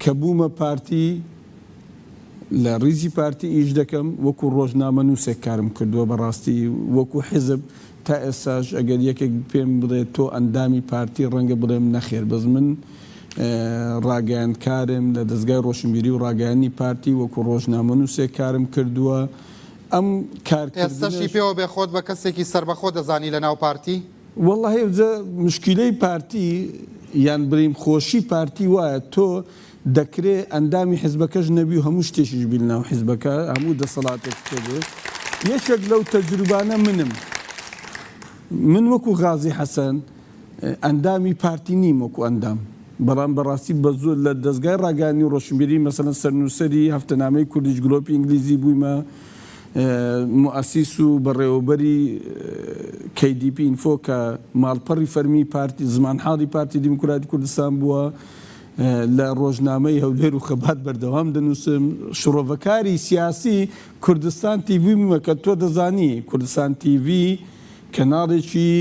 کە بوومە پارتی لە ڕیزی پارتی ئیش دەکەم، وەکو ڕۆژنامەنووسێک کارم کردووە بەڕاستی وەکو حیزب تا ئێستاش ئەگەر یەکێک پێم بڵێ تۆ ئەندامی پارتی ڕەنگە بڵێم نەخێر بەس من ڕاگەیاندکارم لە دەزگای ڕۆشنبیری و ڕاگەیاندنی پارتی وەکو ڕۆژنامەنووسێک کارم کردووە ئەم کارکردنەش. ئێستەشی پێوە بێ خۆت بە کەسێکی سەربەخۆ دەزانی لە ناو پارتی؟ وەڵاهی ئەوجە مشکیلەی پارتی یان بڵێین خۆشی پارتی وایە تۆ دەکرێ ئەندامی حزبەکەش نەبی و هەموو شتێکیش بی لەناو حزبەکە هەموو دەسەڵاتێکت هەبێ یەکێک لەو تەجروبانە منم من وەکو غازی حەسەن ئەندامی پارتی نیم وەکو ئەندام بەڵام بەڕاستی بە زۆر لە دەزگای ڕاگەیاندنی و ڕۆشنبیری مەسەلەن سەرنووسەری هەفتەنامەی کوردیش گلۆپی ئینگلیزی بوویمە. موئەسیس و بەڕێوەبەری KDP Info کە ماڵپەڕی فەرمی پارتی زمانحاڵی پارتی دیموکراتی کوردستان بووە، لە ڕۆژنامەی هەولێر و خەبات بەردەوام دەنووسم، شڕۆڤەکاری سیاسی کوردستان تیڤی بوومە کە تۆ دەزانی کوردستان تیڤی کەناڵێکی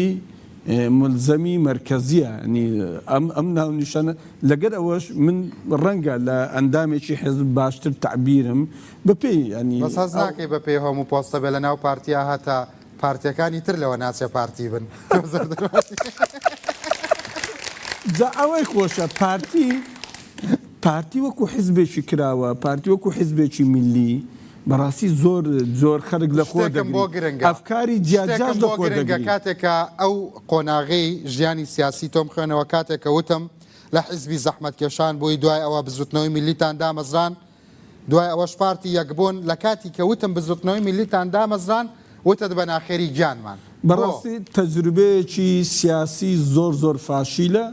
مولزەمی مەرکەزیە یانی ئەم ئەم ناونیشانە لەگەر ئەوەش من ڕەنگە لە ئەندامێکی حزب باشتر تەعبیرم بە پێی یانی بەس هەست ناکەی بە پێی هەموو پۆستە بێ لە ناو پارتیا هەتا پارتیەکانی تر لەوە ناچێ پارتی بن تۆ زۆرتر پارتی. جا ئەوەی خۆشە پارتی پارتی وەکو حزبێکی کراوە پارتی وەکو حزبێکی میللی بەڕاستی زۆر زۆر خەرک لە خۆ شتێکم بۆ دەگری گرنگە ئەفکاری جیا شتێکم جیاش لە بۆ خۆ گرنگە دەگری. کاتێک کە ئەو قۆناغەی ژیانی سیاسی تۆم خوێنەوە کاتێک کە وتم لە حیزبی زەحمەتکێشان بووی دوای ئەوە بزوتنەوەی میللیتان دامەزران دوای ئەوەش پارتی یەکبوون لە کاتی کە وتم بزوتنەوەی میللیتان دامەزران وتت بە ناخێری گیانمان بۆ؟ بەڕاستی تەجروبەیەکی سیاسی زۆر زۆر فاشیلە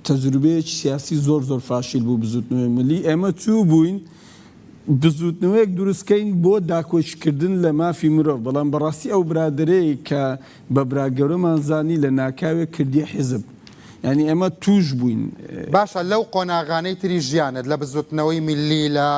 تەجروبەیەکی سیاسی زۆر زۆر فاشیل بوو بزوتنەوەی ملی ئێمە چوو بووین بزووتنەوەیەک دروست کەین بۆ داکۆکی کردن لە مافی مرۆڤ، بەڵام بەڕاستی ئەو برادەرەی کە بە برا گەورەمان زانی لە ناکاوێک کردیە حیزب. یانی ئێمە تووش بووین. باشە لەو قۆناغانەی تری ژیانت، لە بزووتنەوەی میللی، لە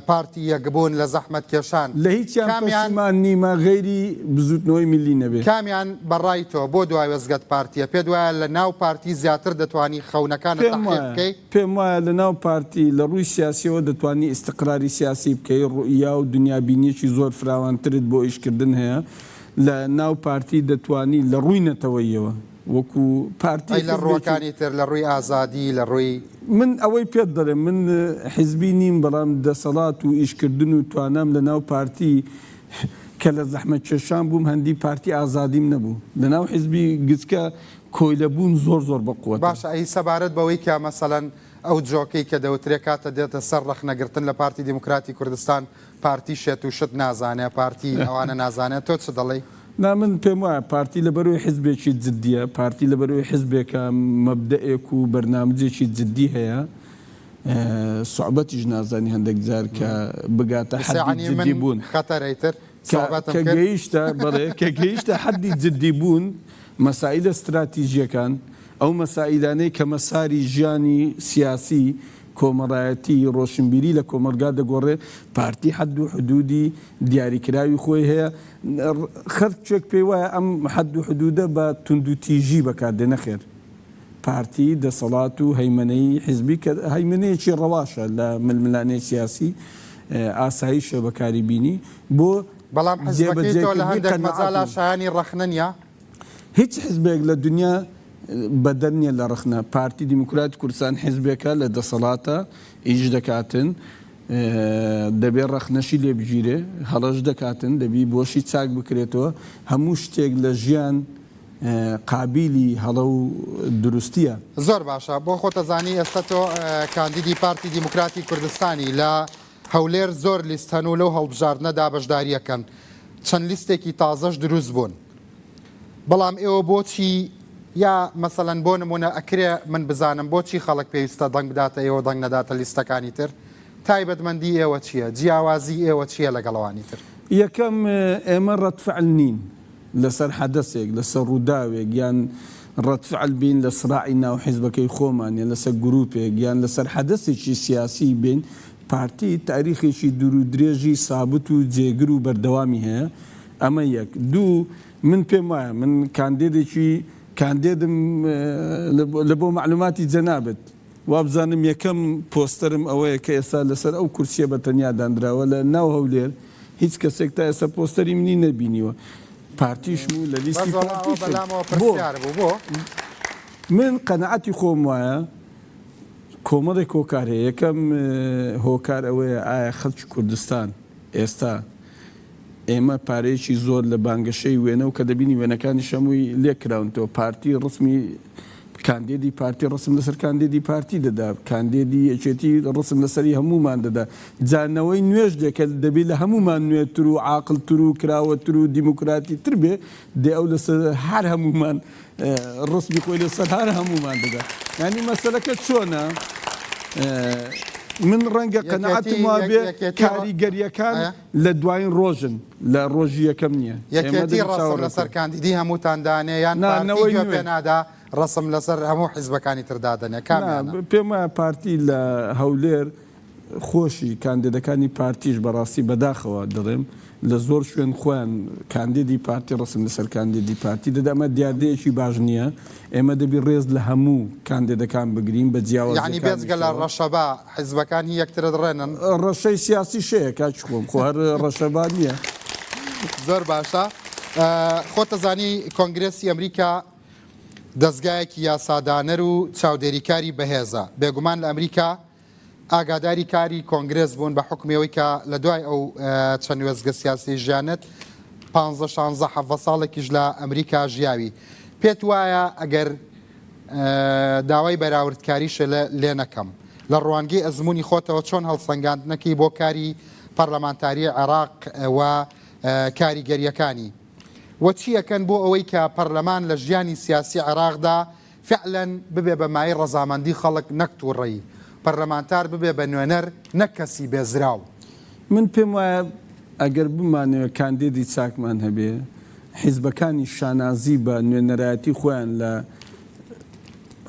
پارتی یەکبوون، لە زەحمەتکێشان، لە هیچیان کامیان. پەشیمان نیمە غەیری بزووتنەوەی میللی نەبێ. کامیان بە ڕای تۆ بۆ دوا وێستگەت پارتیە؟ پێت وایە لە ناو پارتی زیاتر دەتوانی خەونەکانت پێم تەحقیق وایە. بکەی؟ پێم وایە لە ناو پارتی لە ڕووی سیاسیەوە دەتوانی ئیستقراری سیاسی بکەی، ڕوئیا و دنیابینیەکی زۆر فراوانترت بۆ ئیشکردن هەیە، لە ناو پارتی دەتوانی لە ڕووی نەتەوەییەوە وەکو پارتی ئەی لە حزبێکی. ڕووەکانی تر، لە ڕووی ئازادی، لە ڕووی. من ئەوەی پێت دەڵێم من حزبی نیم بەڵام دەسەڵات و ئیشکردن و توانام لە ناو پارتی کە لە زەحمەتکێشان بووم هەندی پارتی ئازادیم نەبوو لە ناو حزبی گچکە کۆیلە بوون زۆر زۆر بە قوەتە. باشە ئەی سەبارەت بەوەی کە مەسەلەن ئەو جۆکەی کە دەوترێ کاتە دێتە سەر ڕەخنەگرتن لە پارتی دیموکراتی کوردستان پارتی شێت و شت نازانێ پارتی ئەوانە نازانێ تۆ چ دەڵێی؟ نا من پێم وایە پارتی لەبەرئەوەی حزبێکی جدیە پارتی لەبەرئەوەی حزبێکە مەبدەئێک و بەرنامجێکی جدی هەیە سوعبەتیش نازانی هەندێک جار کە بگاتە حەدی یەعنی من جدی بوون. خەتەرە ئیتر کە سوعبەتم کە کرد. گەیشتە بەڵێ کە گەیشتە حەدی جدی بوون مەسائیلە ستراتیژییەکان، ئەو مەسائیلانەی کە مەساری ژیانی سیاسی، کۆمەڵایەتی، ڕۆشنبیری لە کۆمەڵگا دەگۆڕێ، پارتی حەد و حدوودی دیاریکراوی خۆی هەیە، خەرکێک پێی وایە ئەم حەد و حدوودە بە توندوتیژی بەکار دێ، نەخێر پارتی دەسەڵات و هەیمەنەی حیزبی کە هەیمەنەیەکی ڕەواشە لە ململانێی سیاسی، ئاساییشە بەکاری بینی بۆ بەڵام حیزبەکەی تۆ لە جێبەجێکردنی هەندێک قەناعەت مەجالا و. شایانی ڕەخنە نییە؟ هیچ حزبێک لە دنیا بەدەر نیە لە ڕەخنە، پارتی دیموکراتی کوردستان حزبێکە لە دەسەڵاتە ئیش دەکاتن دەبێ ڕەخنەشی لێ بگیرێ، هەڵەش دەکاتن دەبی بۆشی چاک بکرێتەوە، هەموو شتێک لە ژیان قابیلی هەڵە و دروستیە. زۆر باشە بۆ خۆت ئەزانی ئێستا تۆ کاندیدی پارتی دیموکراتی کوردستانی لە هەولێر زۆر لیست هەن و لەو هەڵبژاردنەدا بەشداریەکەن چەند لیستێکی تازەش دروست بوون بەڵام ئێوە بۆچی یا مەسەلەن بۆ نمونە ئەکرێ من بزانم بۆچی خەڵک پێویستە دەنگ بداتە ئێوە دەنگ نەداتە لیستەکانی تر تایبەتمەندی ئێوە چییە جیاوازی ئێوە چییە لەگەڵ ئەوانی تر؟ یەکەم، ئێمە ڕەد فعل نین لەسەر حەدەسێک، لەسەر ڕووداوێک یان ڕەد فعل بین لە سراعی ناو حیزبەکەی خۆمان یان لەسەر گروپێک یان لەسەر حەدەسێکی سیاسی بین، پارتی تاریخێکی دوور و درێژی سابت و جێگر و بەردەوامی هەیە، ئەمە یەک. دوو، من پێم وایە من کاندێدێکی کاندێدم لە بۆ مەعلوماتی جەنابت وابزانم یەکەم پۆستەرم ئەوەیە کە ئێستا لەسەر ئەو کورسیە بە تەنیا داندراوە لە ناو هەولێر هیچ کەسێک تا ئێستا پۆستەری منی نەبینیوە پارتیشم و لە لیستی بەس وەڵا ئەوە پارتیشم بەلامەوە بۆ پرسیار بوو بۆ؟ من قەناعەتی خۆم وایە کۆمەڵێک هۆکار هەیە یەکەم هۆکار ئەوەیە ئایا خەڵکی کوردستان ئێستا ئێمە پارەیەکی زۆر لە بانگەشەی وێنە و کە دەبینی وێنەکانیش هەمووی لێک کراونتەوە پارتی ڕسمی کاندێدی پارتی ڕسم لەسەر کاندێدی پارتی دەدا کاندێدی یەکێتی ڕسم لەسەری هەموومان دەدا جا نەوەی نوێش دێ کە دەبی لە هەموومان نوێتر و عاقڵتر و کراوەتر و دیموکراتی تر بێ دێ ئەو لەسەر هەر هەموومان ڕسمی خۆی لەسەر هەر هەموومان دەدا یانی مەسەلەکە چۆنە؟ من ڕەنگە قەناعەتم وابێ کاریگەرییەکان لە دوایین ڕۆژن، لە ڕۆژی یەکەم نییە. یەکێتی ڕەسم لەسەر کاندیدی هەمووتان دانێ یان پارتی گوێ پێ نادا ڕەسم لەسەر هەموو حیزبەکانی تر دادەنێ کامیانە؟ پێم وایە پارتی لە هەولێر خۆشی کاندیدەکانی پارتیش بەڕاستی بەداخەوە دەڵێم لە زۆر شوێن خۆیان کاندیدی پارتی ڕەسم لەسەر کاندیدی پارتی دەدا ئەمە دیاردەیەکی باش نییە ئێمە دەبی ڕێز لە هەموو کاندیدەکان بگرین بە یعنی بێجگە لە جیاوازیەکانیشەوە. ڕەشەبا حیزبەکان هی یەکترت ڕێنن؟ ڕەشەی سیاسیش هەیە کاکی خۆم خۆ هەر ڕەشەبا نییە. زۆر باشە خۆتەزانی کۆنگرێسی ئەمریکا دەزگایەکی یاسادانەر و چاودێریکاری بەهێزە بێگومان لە ئەمریکا ئاگاداری کاری کۆنگرێس بوون بە حوکمی ئەوەی کە لە دوای ئەو چەند وێستگە سیاسیەی ژیانت پانزە شانزە حەڤە ساڵێکیش لە ئەمریکا ژیاوی پێت وایە ئەگەر داوای بەراوردکاریش لێ نەکەم لە ڕوانگەی ئەزمموی خۆتەوە چۆن هەڵسەنگاندنەکەی بۆ کاری پەرلەمانتاری عێراق و کاریگەریەکانی و چیەکەن بۆ ئەوەی کە پەرلەمان لە ژیانی سیاسی عێراقدا فعلەن ببێ بە مایەی ڕەزامەندی خەڵک نەک توڕەیی، پەرلەمانتار ببێ بە نوێنەر نەک کەسی بێزراو. من پێم وایە ئەگەر بمانەوێ کاندیدی چاکمان هەبێ، حیزبەکانیش شانازی بە نوێنەرایەتی خۆیان لە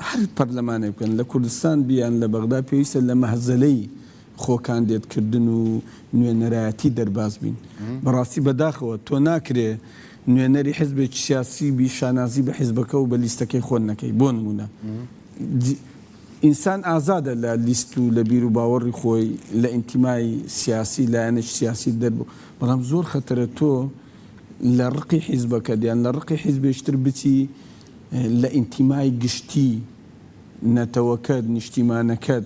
هەر پەرلەمانێک بکەن، لە کوردستان بی یان لە بەغدا، پێویستە لە مەهزەلەی خۆ کاندێد کردن و نوێنەرایەتی دەرباز بین. بەڕاستی بەداخەوە تۆ ناکرێ نوێنەری حزبێکی سیاسی بی شانازی بە حزبەکە و بە لیستەکەی خۆت نەکەی. بۆ نموونە ئینسان ئازادە لە لیست و لە بیر و باوەڕی خۆی لە ئینتیمای سیاسی لایەنێکی سیاسی دەربڕ، بەڵام زۆر خەتەرە تۆ لە ڕقی حیزبەکەت یان لە ڕقی حیزبێکی تر بچی لە ئینتیمای گشتی نەتەوەکەت، نیشتیمانەکەت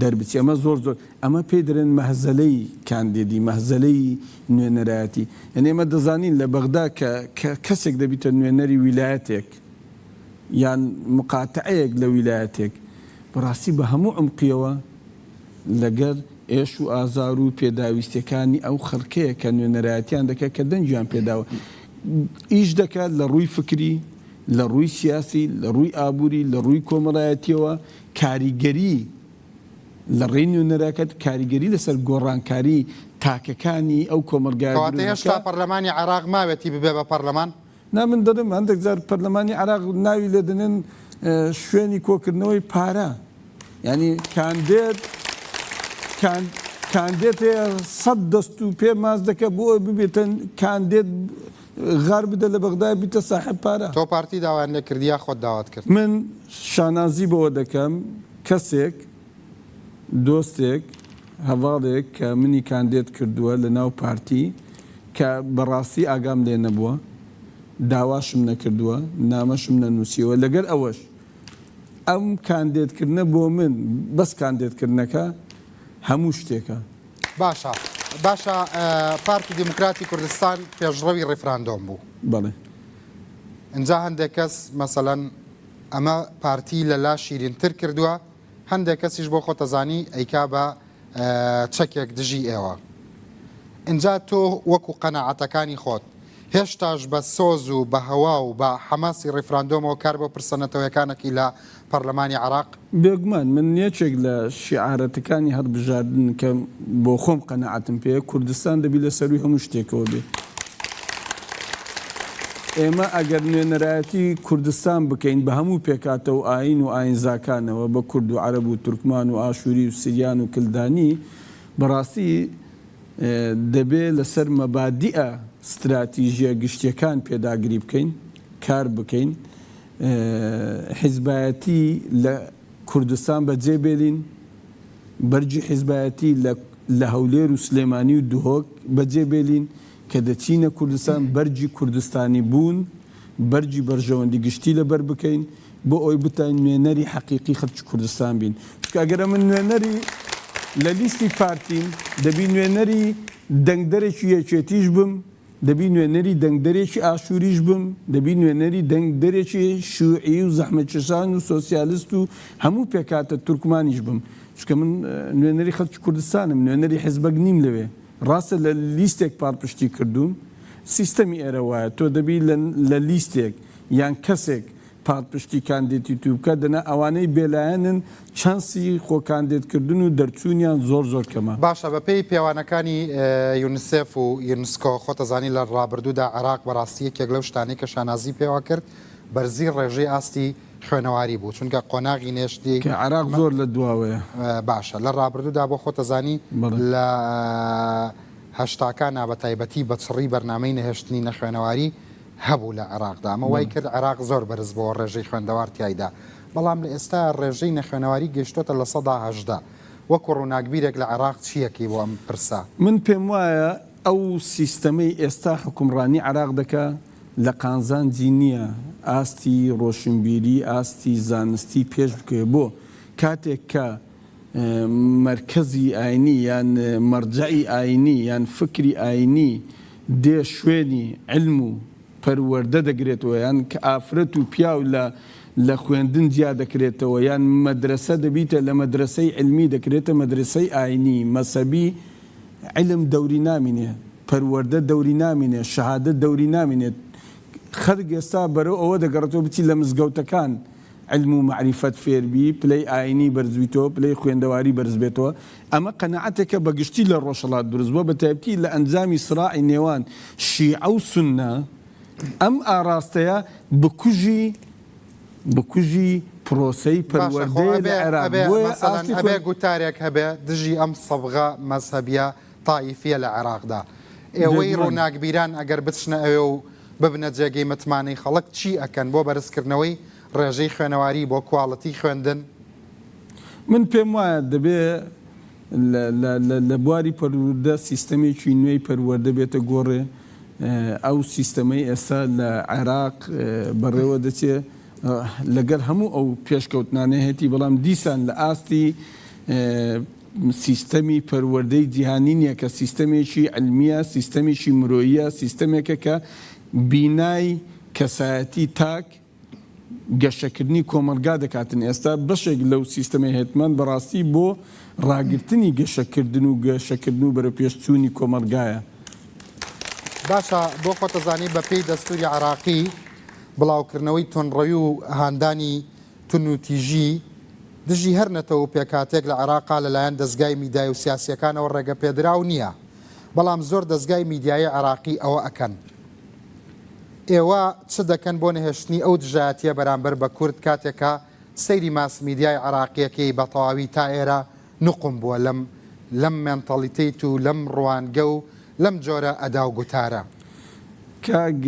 دەربچی ئەمە زۆر زۆر ئەمە پێی دەرێن مەهزەلەی کاندیدی مەهزەلەی نوێنەرایەتی یعنی ئێمە دەزانین لە بەغدا کە کە کەسێک دەبیتە نوێنەری ویلایەتێک یان مقاتعەیەک لە ویلایەتێک بەڕاستی بە هەموو عمقیەوە لەگەر ئێش و ئازار و پێداویستیەکانی ئەو خەڵکەیە کە نوێنەرایەتیان دەکات کە دەنگیان پێداوە ئیش دەکات لە ڕووی فکری لە ڕووی سیاسی لە ڕووی ئابووری لە ڕووی کۆمەڵایەتیەوە کاریگەری لە ڕێی نوێنەرەکەت کاریگەری لەسەر گۆڕانکاری تاکەکانی ئەو کۆمەڵگایە کەواتە دروست هێشتا دەکات. پەرلەمانی عێراق ماوێتی ببێ بە پەرلەمان؟ نا من دەڵێم هەندێک جار پەرلەمانی عێراق ناوی لێ دەنێن شوێنی کۆکردنەوەی پارە یانی کاندێت کاندێت هەیە سەد دەست و پێ ماچ دەکە بۆ ئەوەی ببێتە کاندێت غار بدە لە بەغدای بیتە ساحێب پارە. تۆ پارتی داوایان لێ کردی یا خۆت داوات کرد؟ من شانازی بەوە دەکەم کەسێک، دۆستێک، هەڤاڵێک کە منی کاندێد کردووە لە ناو پارتی کە بە ڕاستی ئاگام لێ نەبووە، داواشم نەکردووە، نامەشم نەنووسیوە، لەگەل ئەوەش ئەم کاندێدکردنە بۆ من بەس کاندێدکردنەکە هەموو شتێکە. باشە باشە پارتی دیموکراتی کوردستان پێشڕەوی ڕیفراندۆم بوو. بەڵێ. ئینجا هەندێک کەس مەسەلەن ئەمە پارتی لە لا شیرینتر کردووە، هەندێک کەسیش بۆ خۆتەزانی ئەیکا بە چەکێک دژی ئێوە. ئینجا تۆ وەکو قەناعەتەکانی خۆت هێشتاش بە سۆز و بە هەوا و بە حەماسی ڕیفراندۆمەوە کار بۆ پرسە نەتەوەیەکان ئەکەی لە پەرلەمانی عێراق؟ بێگومان من یەکێک لە شیعارەتەکانی هەڵبژاردن کە بۆ خۆم قەناعەتم پێیە کوردستان دەبی لە سەرووی هەموو شتێکەوە بێ. ئێمە ئەگەر نوێنەرایەتی کوردستان بکەین بە هەموو پێکهاتە و ئایین و ئایینزاکانەوە بە کورد و عەرەب و تورکمان و ئاشووری و سریان و کلدانی بەڕاستی دەبێ لەسەر مەبادیئە ستراتیژیە گشتیەکان پێداگری بکەین، کار بکەین، حیزبایەتی لە کوردستان بەجێ بێلین، بەرگی حیزبایەتی لە لە هەولێر و سلێمانی و دهۆک بەجێ بێلین، کە دەچینە کوردستان بەرگی کوردستانی بوون، بەرگی بەرژەوەندی گشتی لەبەر بکەین، بۆ ئەوەی بتوانین نوێنەری حەقیقی خەڵکی کوردستان بین. چونکە ئەگەر ئەمن نوێنەری لە لیستی پارتیم، دەبی نوێنەری دەنگدەرێکی یەکێتیش بم، دەبی نوێنەری دەنگدەرێکی ئاشووریش بم، دەبی نوێنەری دەنگدەرێکی شیوعی و زەحمەتکێشان و سۆسیالست و هەموو پێکهاتە تورکمانیش بم. چونکە من نوێنەری خەڵکی کوردستانم، نوێنەری حیزبەک نیم لەوێ. ڕاستە لە لیستێک پاڵپشتی کردووم، سیستەمی ئێرە وایە، تۆ دەبی لە لیستێک یان کەسێک. پاڵپشتی کاندیدی تو بکە دەنا ئەوانەی بێلایەنن چانسی خۆ کاندیدکردن و دەرچوونیان زۆر زۆر کەمە. باشە بەپێی پێوانەکانی یونسێف و یونسکۆ خۆتەزانی لە ڕابردوودا عێراق بەڕاستی یەکێک لەو شتانەی کە شانازی پێوە کرد بەرزی ڕێژەی ئاستی خوێنەواری بوو چونکە قۆناغی نێشتی کە عێراق زۆر لە دواوەیە. باشە لە ڕابردوودا بۆ خۆتەزانی لە هەشتاکانا بە تایبەتی بە چڕی بەرنامەی نەهێشتنی نەخوێنەواری هەبوو لە عێراقدا، ئەمە وای کرد عێراق زۆر بەرز بۆوە ڕێژەی خوێندەوار تیایدا، بەڵام لە ئێستا ڕێژەی نەخوێنەواری گەیشتۆتە 18%، وەکو ڕووناکبیرێک لە عێراق چییەکەی بۆ ئەم پرسە؟ من پێموایە ئەو سیستەمەی ئێستا حوکمڕانی عێراق دەکا لە قانزانجی نییە ئاستی ڕۆشنبیری، ئاستی زانستی پێش بکەوێ، بۆ؟ کاتێک کە مەرکەزی ئاینی یان مەرجەعی ئاینی یان فکری ئاینی دێ شوێنی عیلم و پەروەردە دەگرێتەوە یان کە ئافرەت و پیاو لە لە خوێندن جیا دەکرێتەوە یان مەدرەسە دەبیتە لە مەدرەسەی عیلمی دەکرێتە مەدرەسەی ئاینی مەسەبی عیلم دەوری نامینێ پەروەردە دەوری نامینێ شەهادە دەوری نامینێت خەلک ئێستا بەرەو ئەوە دەگەڕێتەوە بچی لە مزگەوتەکان عیلم و مەعریفەت فێر بی، پلەی ئایینی بەرز بیتەوە، پلەی خوێندەواری بەرز بێتەوە، ئەمە قەناعەتێکە بە گشتی لە ڕۆژهەڵات دروست بووە، بە تایبەتی لە ئەنجامی سراعی نێوان شیعە و سوننە، ئەم ئاڕاستەیە بکوژی بکوژی پرۆسەی باشە خۆ پەروەردەیە لە ئەبێ عێراق، ئەبێ بۆیە مەسەلەن ئاستی ئەبێ خوێند. گوتارێک هەبێ دژی ئەم سەبغە مەزهەبیە تائیفیە لە عێراقدا. ئێوەی بێگومان. ڕووناکبیران ئەگەر بچنە ئەوێ و ببنە جێگەی متمانەی خەڵک چی ئەکەن بۆ بەرزکردنەوەی ڕێژەی خوێنەواری بۆ کواڵتی خوێندن؟ من پێم وایە دەبێ لە بواری پەروردە سیستەمێکی نوێی پەروەردە بێتە گۆڕێ، ئەو سیستەمەی ئێستا لە عێراق بەڕێوە دەچێ لەگەڵ هەموو ئەو پێشکەوتنانەی هەیەتی بەڵام دیسان لە ئاستی سیستەمی پەروەردەی جیهانی نییە کە سیستەمێکی عیلمییە، سیستەمێکی مرۆییە، سیستەمێکە کە بینای کەسایەتی تاک، گەشەکردنی کۆمەڵگا دەکاتن، ئێستا بەشێک لەو سیستەمەی هێتمان بەڕاستی بۆ ڕاگرتنی گەشەکردن و گەشەکردن و بەرەوپێشچوونی کۆمەڵگایە. باشە بۆ خۆتەزانی بە پێی دەستوری عێراقی بڵاوکردنەوەی توندڕەوی و هاندانی تونوتیژی دژی هەر نەتەوە و پێکهاتەیەک لە عێراقا لەلایەن دەزگای میدای و سیاسییەکانەوە ڕێگەپێدراو نییە، بەڵام زۆر دەزگای میدیایی عێراقی ئەوە ئەکەن. ئێوە چ دەکەن بۆ نەهێشتنی ئەو دژایەتییە بەرامبەر بە کورد کاتێک کە سەیری ماس میدیای عێراقییەکەی بە تەواوی تا ئێرە نوقم بووە لەم لەم مێنتەڵیتەیت و لەم ڕوانگە و لەم جۆرە ئەدا و گوتارە؟ کاک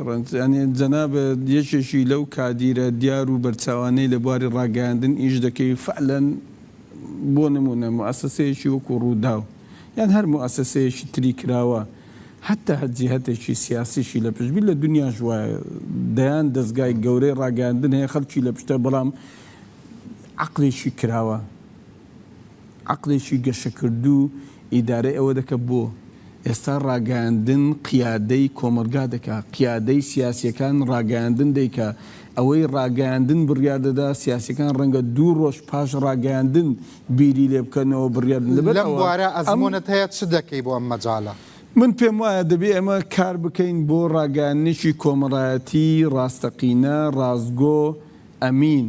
ڕەنج یانی جەنابت یەکێکی لەو کادیرە دیار و بەرچاوانەی لە بواری ڕاگەیاندن ئیش دەکەی فعلەن بۆ نموونە موئەسەسەیەکی وەکوو ڕووداو یان هەر موئەسەسەیەکی تری کراوە هەتا هەر جیهەتێکی سیاسیشی لە پشت بی لە دونیاش وایە دەیان دەزگای گەورەی ڕاگەیاندن هەیە خەڵکی لە پشتە بەڵام عەقڵێکی کراوە عەقڵێکی گەشەکردوو ئیدارەی ئەوە دەکا بۆ ئێستا ڕاگەیاندن قیادەی کۆمەڵگا دەکا قیادەی سیاسیەکان ڕاگەیاندن دەیکا ئەوەی ڕاگەیاندن بڕیار دەدا سیاسیەکان ڕەنگە دوو ڕۆژ پاش ڕاگەیاندن بیری لێ بکەنەوە بڕیار بدەن لەبەر لەم ئەوە بوارە ئەم ئەزموونت هەیە چ دەکەی بۆ ئەم مەجالە؟ من پێم وایە دەبێ ئێمە کار بکەین بۆ ڕاگەیاندنێکی کۆمەڵایەتی ڕاستەقینە، ڕاستگۆ، ئەمین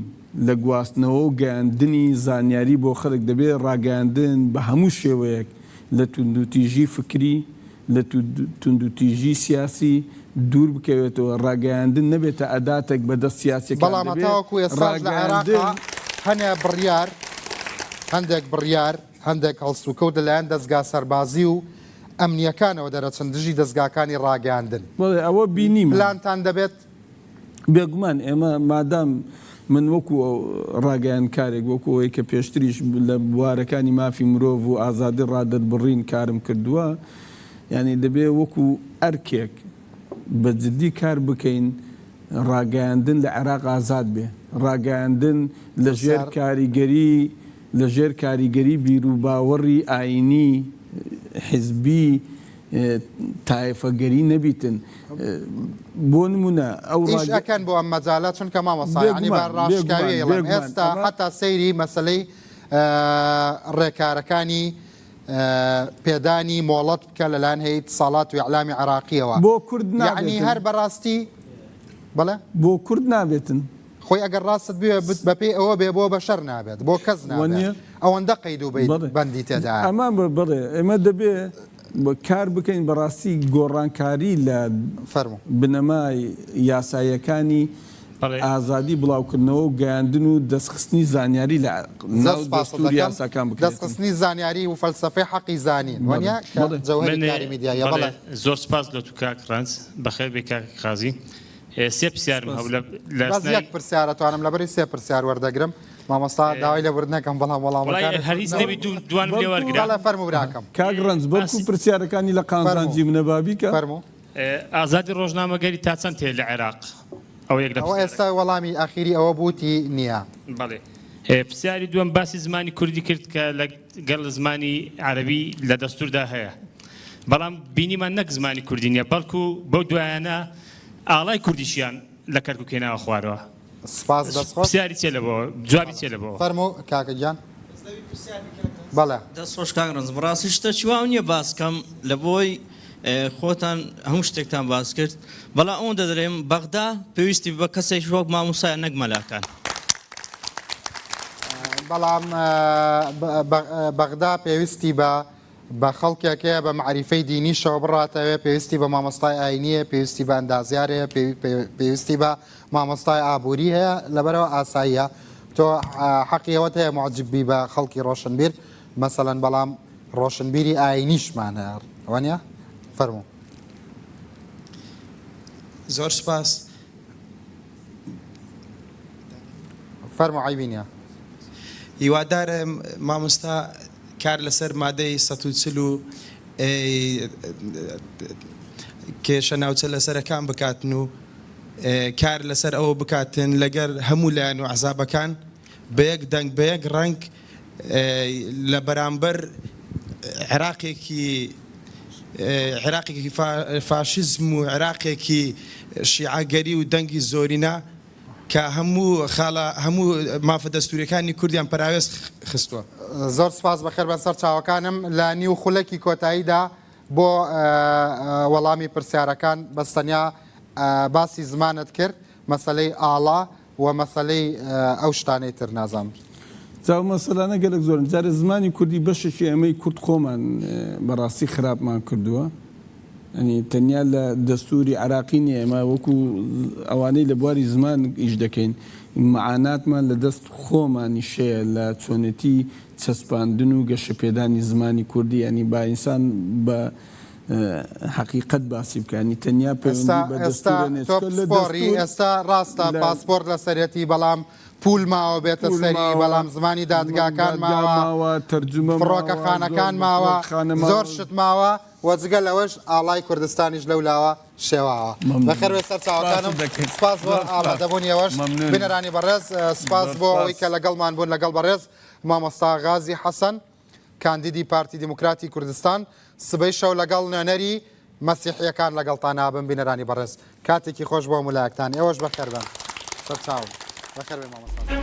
لە گواستنەوە و گەیاندنی زانیاری بۆ خەلک، دەبێ ڕاگەیاندن بە هەموو شێوەیەک لە توندوتیژی فکری، لە توندوتیژی سیاسی دوور بکەوێتەوە، ڕاگەیاندن نەبێتە ئەداتێک بە دەست سیاسیەکان، بەڵام دەبێ هەتاوەکو ئێستاش لە عێراقا ڕاگەیاندن. هەنێ بڕیار، هەندێک بڕیار، هەندێک هەڵسوکەوت لەلایەن دەزگا سەربازی و ئەمنییەکانەوە دەرەچن دژی دەزگاکانی ڕاگەیاندن. بەڵێ ئەوە بینیمان. پلانتان دەبێت؟ بێگومان ئێمە مادام من وەکو ڕاگەیاندکارێک وەکو ئەوەی کە پێشتریش لە بوارەکانی مافی مرۆڤ و ئازادی ڕادەربڕین کارم کردووە یانی دەبێ وەکو ئەرکێک بە جدی کار بکەین ڕاگەیاندن لە عێراق ئازاد بێ ڕاگەیاندن لە ژێر کاریگەری لە ژێر کاریگەری بیروباوەڕی ئایینی حیزبی تایەفەگەری نەبیتن بۆ نمونە ئەو ئیش ئەکەن بۆ ئەم مەجالە چونکە مامۆستا یانی بە ڕاشکاوی ئەیڵێم ئێستا حەتا سەیری مەسەلەی ڕێکارەکانی پێدانی مۆڵەت بکە لەلایەن هەیئەی اتصالات و اعلامی عێراقیەوە بۆ کورد یعنی نابێتن هەر بەڕاستی بەڵێ بۆ کورد نابێتن. خۆی ئەگەر ڕاستت بوێ بەپێی ئەوە بێ بۆ بەشەر نابێت بۆ کەس نابێت ئەوەندە قەید و بەندی تێدایە. ئەمە بەڵێ ئێمە دەبێ کار بکەین بەڕاستی گۆڕانکاری لە بنەمای یاساییەکانی ئازادی بڵاوکردنەوە و گەیاندن و دەستخستنی زانیاری لە ناو دەستوور یاساکان بکرێت. دەستخستنی زانیاری و فەلسەفەی حەقی زانین وانیە کە جەوهەری کاری میدیاییە. بەڵێ. زۆر سوپاس لە تو کاک ڕەنج. بەخێر بێی کاک قازی. سێ پرسیارم هەبوو لە لە بەس یەک پرسیار ئەتوانم لەبەری سێ پرسیار وەردەگرم مامۆستا داوای لێبوردن ئەکەم بەڵام وەڵامەکانت هەر هیچ نەبی دوو دوانم لێ وەرگرە. بەڵێ فەرموو براکەم. کاک ڕەنج بەڵکو پرسیارەکانی لە قازانجی منە با بیکە. فەرموو. ئازادی ڕۆژنامەگەری تا چەند هەیە لە عێراق؟ ئەوە یەک لە ئەوە ئێستا وەڵامی ئەخیری ئەوە بووتی نییە. بەڵێ پرسیاری دووەم باسی زمانی کوردی کرد کە لە گەڵ زمانی عەرەبی لە دەستوردا هەیە بەڵام بینیمان نەک زمانی کوردی نییە بەڵکو بەو دوایانە ئاڵای کوردیشیان لە کەرکوک هێناوە خوارەوە. سپاس دەست خۆش. پرسیاری چیە لە بۆ جوابی چیە لە بۆ. فەرموو کاکە گیان. بەڵێ. دەست خۆش کاک ڕەنج بەڕاستی شتەکی واو نیە باس کەم لە بۆی خۆتان هەموو شتێکتان باس کرد بەڵام ئەوەندە دەرێم بەغدا پێویستی بە کەسێکی وەک مامۆستایە نەک مەلاکان. بەڵام بەغدا پێویستی بە بە خەڵکێک هەیە بە مەعریفەی دینیشەوە بڕاتەوێ، پێویستی بە مامۆستای ئاینی هەیە، پێویستی بە ئەندازیار هەیە، پێویستی بە مامۆستای ئابووری هەیە، لەبەرئەوە ئاساییە تۆ حەقی ئەوەت هەیە موعجیب بی بە خەڵکی ڕۆشنبیر مەسەلەن، بەڵام ڕۆشنبیری ئاینیشمان هەیە وانیە؟ فەرموو. زۆر سوپاس. فەرموو عەیبی نیە. هیوادارم مامۆستا کار لەسەر مادەی 140 و کێشە ناوچە لەسەرەکان بکاتن و کار لەسەر ئەوە بکاتن لەگەر هەموو لایەن و ئەحزابەکان بە یەک دەنگ بە یەک ڕەنگ لە بەرامبەر عێراقێکی عێراقێکی فاشیزم و عێراقێکی شیعەگەری و دەنگی زۆرینە کە هەموو خاڵە هەموو مافە دەستوریەکانی کوردیان پەراوێز خستووە. زۆر سوپاس بەخێربێن سەر چاوەکانم لە نیو خولەکی کۆتاییدا بۆ وەڵامی پرسیارەکان بەس تەنیا باسی زمانت کرد مەسەلەی ئاڵا و مەسەلەی ئەو شتانەی تر نازانم. جا ئەو مەسەلانە گەلەک زۆرن جارێ زمانی کوردی بەشێکی ئێمەی کورد خۆمان بەڕاستی خراپمان کردووە یانی تەنیا لە دەستووری عێراقی نییە ئێمە وەکو ئەوانەی لە بواری زمان ئیش دەکەین مەعاناتمان لە دەست خۆمانیش هەیە لە چۆنێتی چەسپاندن و گەشەپێدانی زمانی کوردی یانی با ئینسان بە حەقیقەت باسی بکە یانی تەنیا ئێستا پەیوەندی بە ئێستا دەستوورە نییە تۆ چونکە لە پسپۆڕی دەستوور ئێستا ڕاستە لە پاسپۆرت لەسەرێتی بەڵام پول ماوە بێتە پول سەری ماوە بەڵام زمانی دادگاکان دادگا ماوە ماوە تەرجومە ماوە زۆر فڕۆکەخانەکان ماوە فڕۆکەخانە زۆر ماوە شت ماوە و جگە لەوەش ئاڵای کوردستانیش لەو لاوە شێواوە. مەمنونم بەخێربێی سەر چاوەکانم سپاست دەکەین سپاس بۆ زۆر سپاس ئامادەبوونی ئێوەش مەمنونم بینەرانی بەڕێز سپاس زۆر بۆ ئەوەی سپاس. کە لەگەڵمان بوون لەگەڵ بەڕێز مامۆستا غازی حەسەن کاندیدی پارتی دیموکراتی کوردستان سبەی شەو لەگەڵ نوێنەری مەسیحیەکان لەگەڵتان ئابم بینەرانی بەڕێز کاتێکی خۆش بۆ هەموو لایەکتان ئێوەش بەخێربێن سەرچاوم بەخێربێن مامۆستا.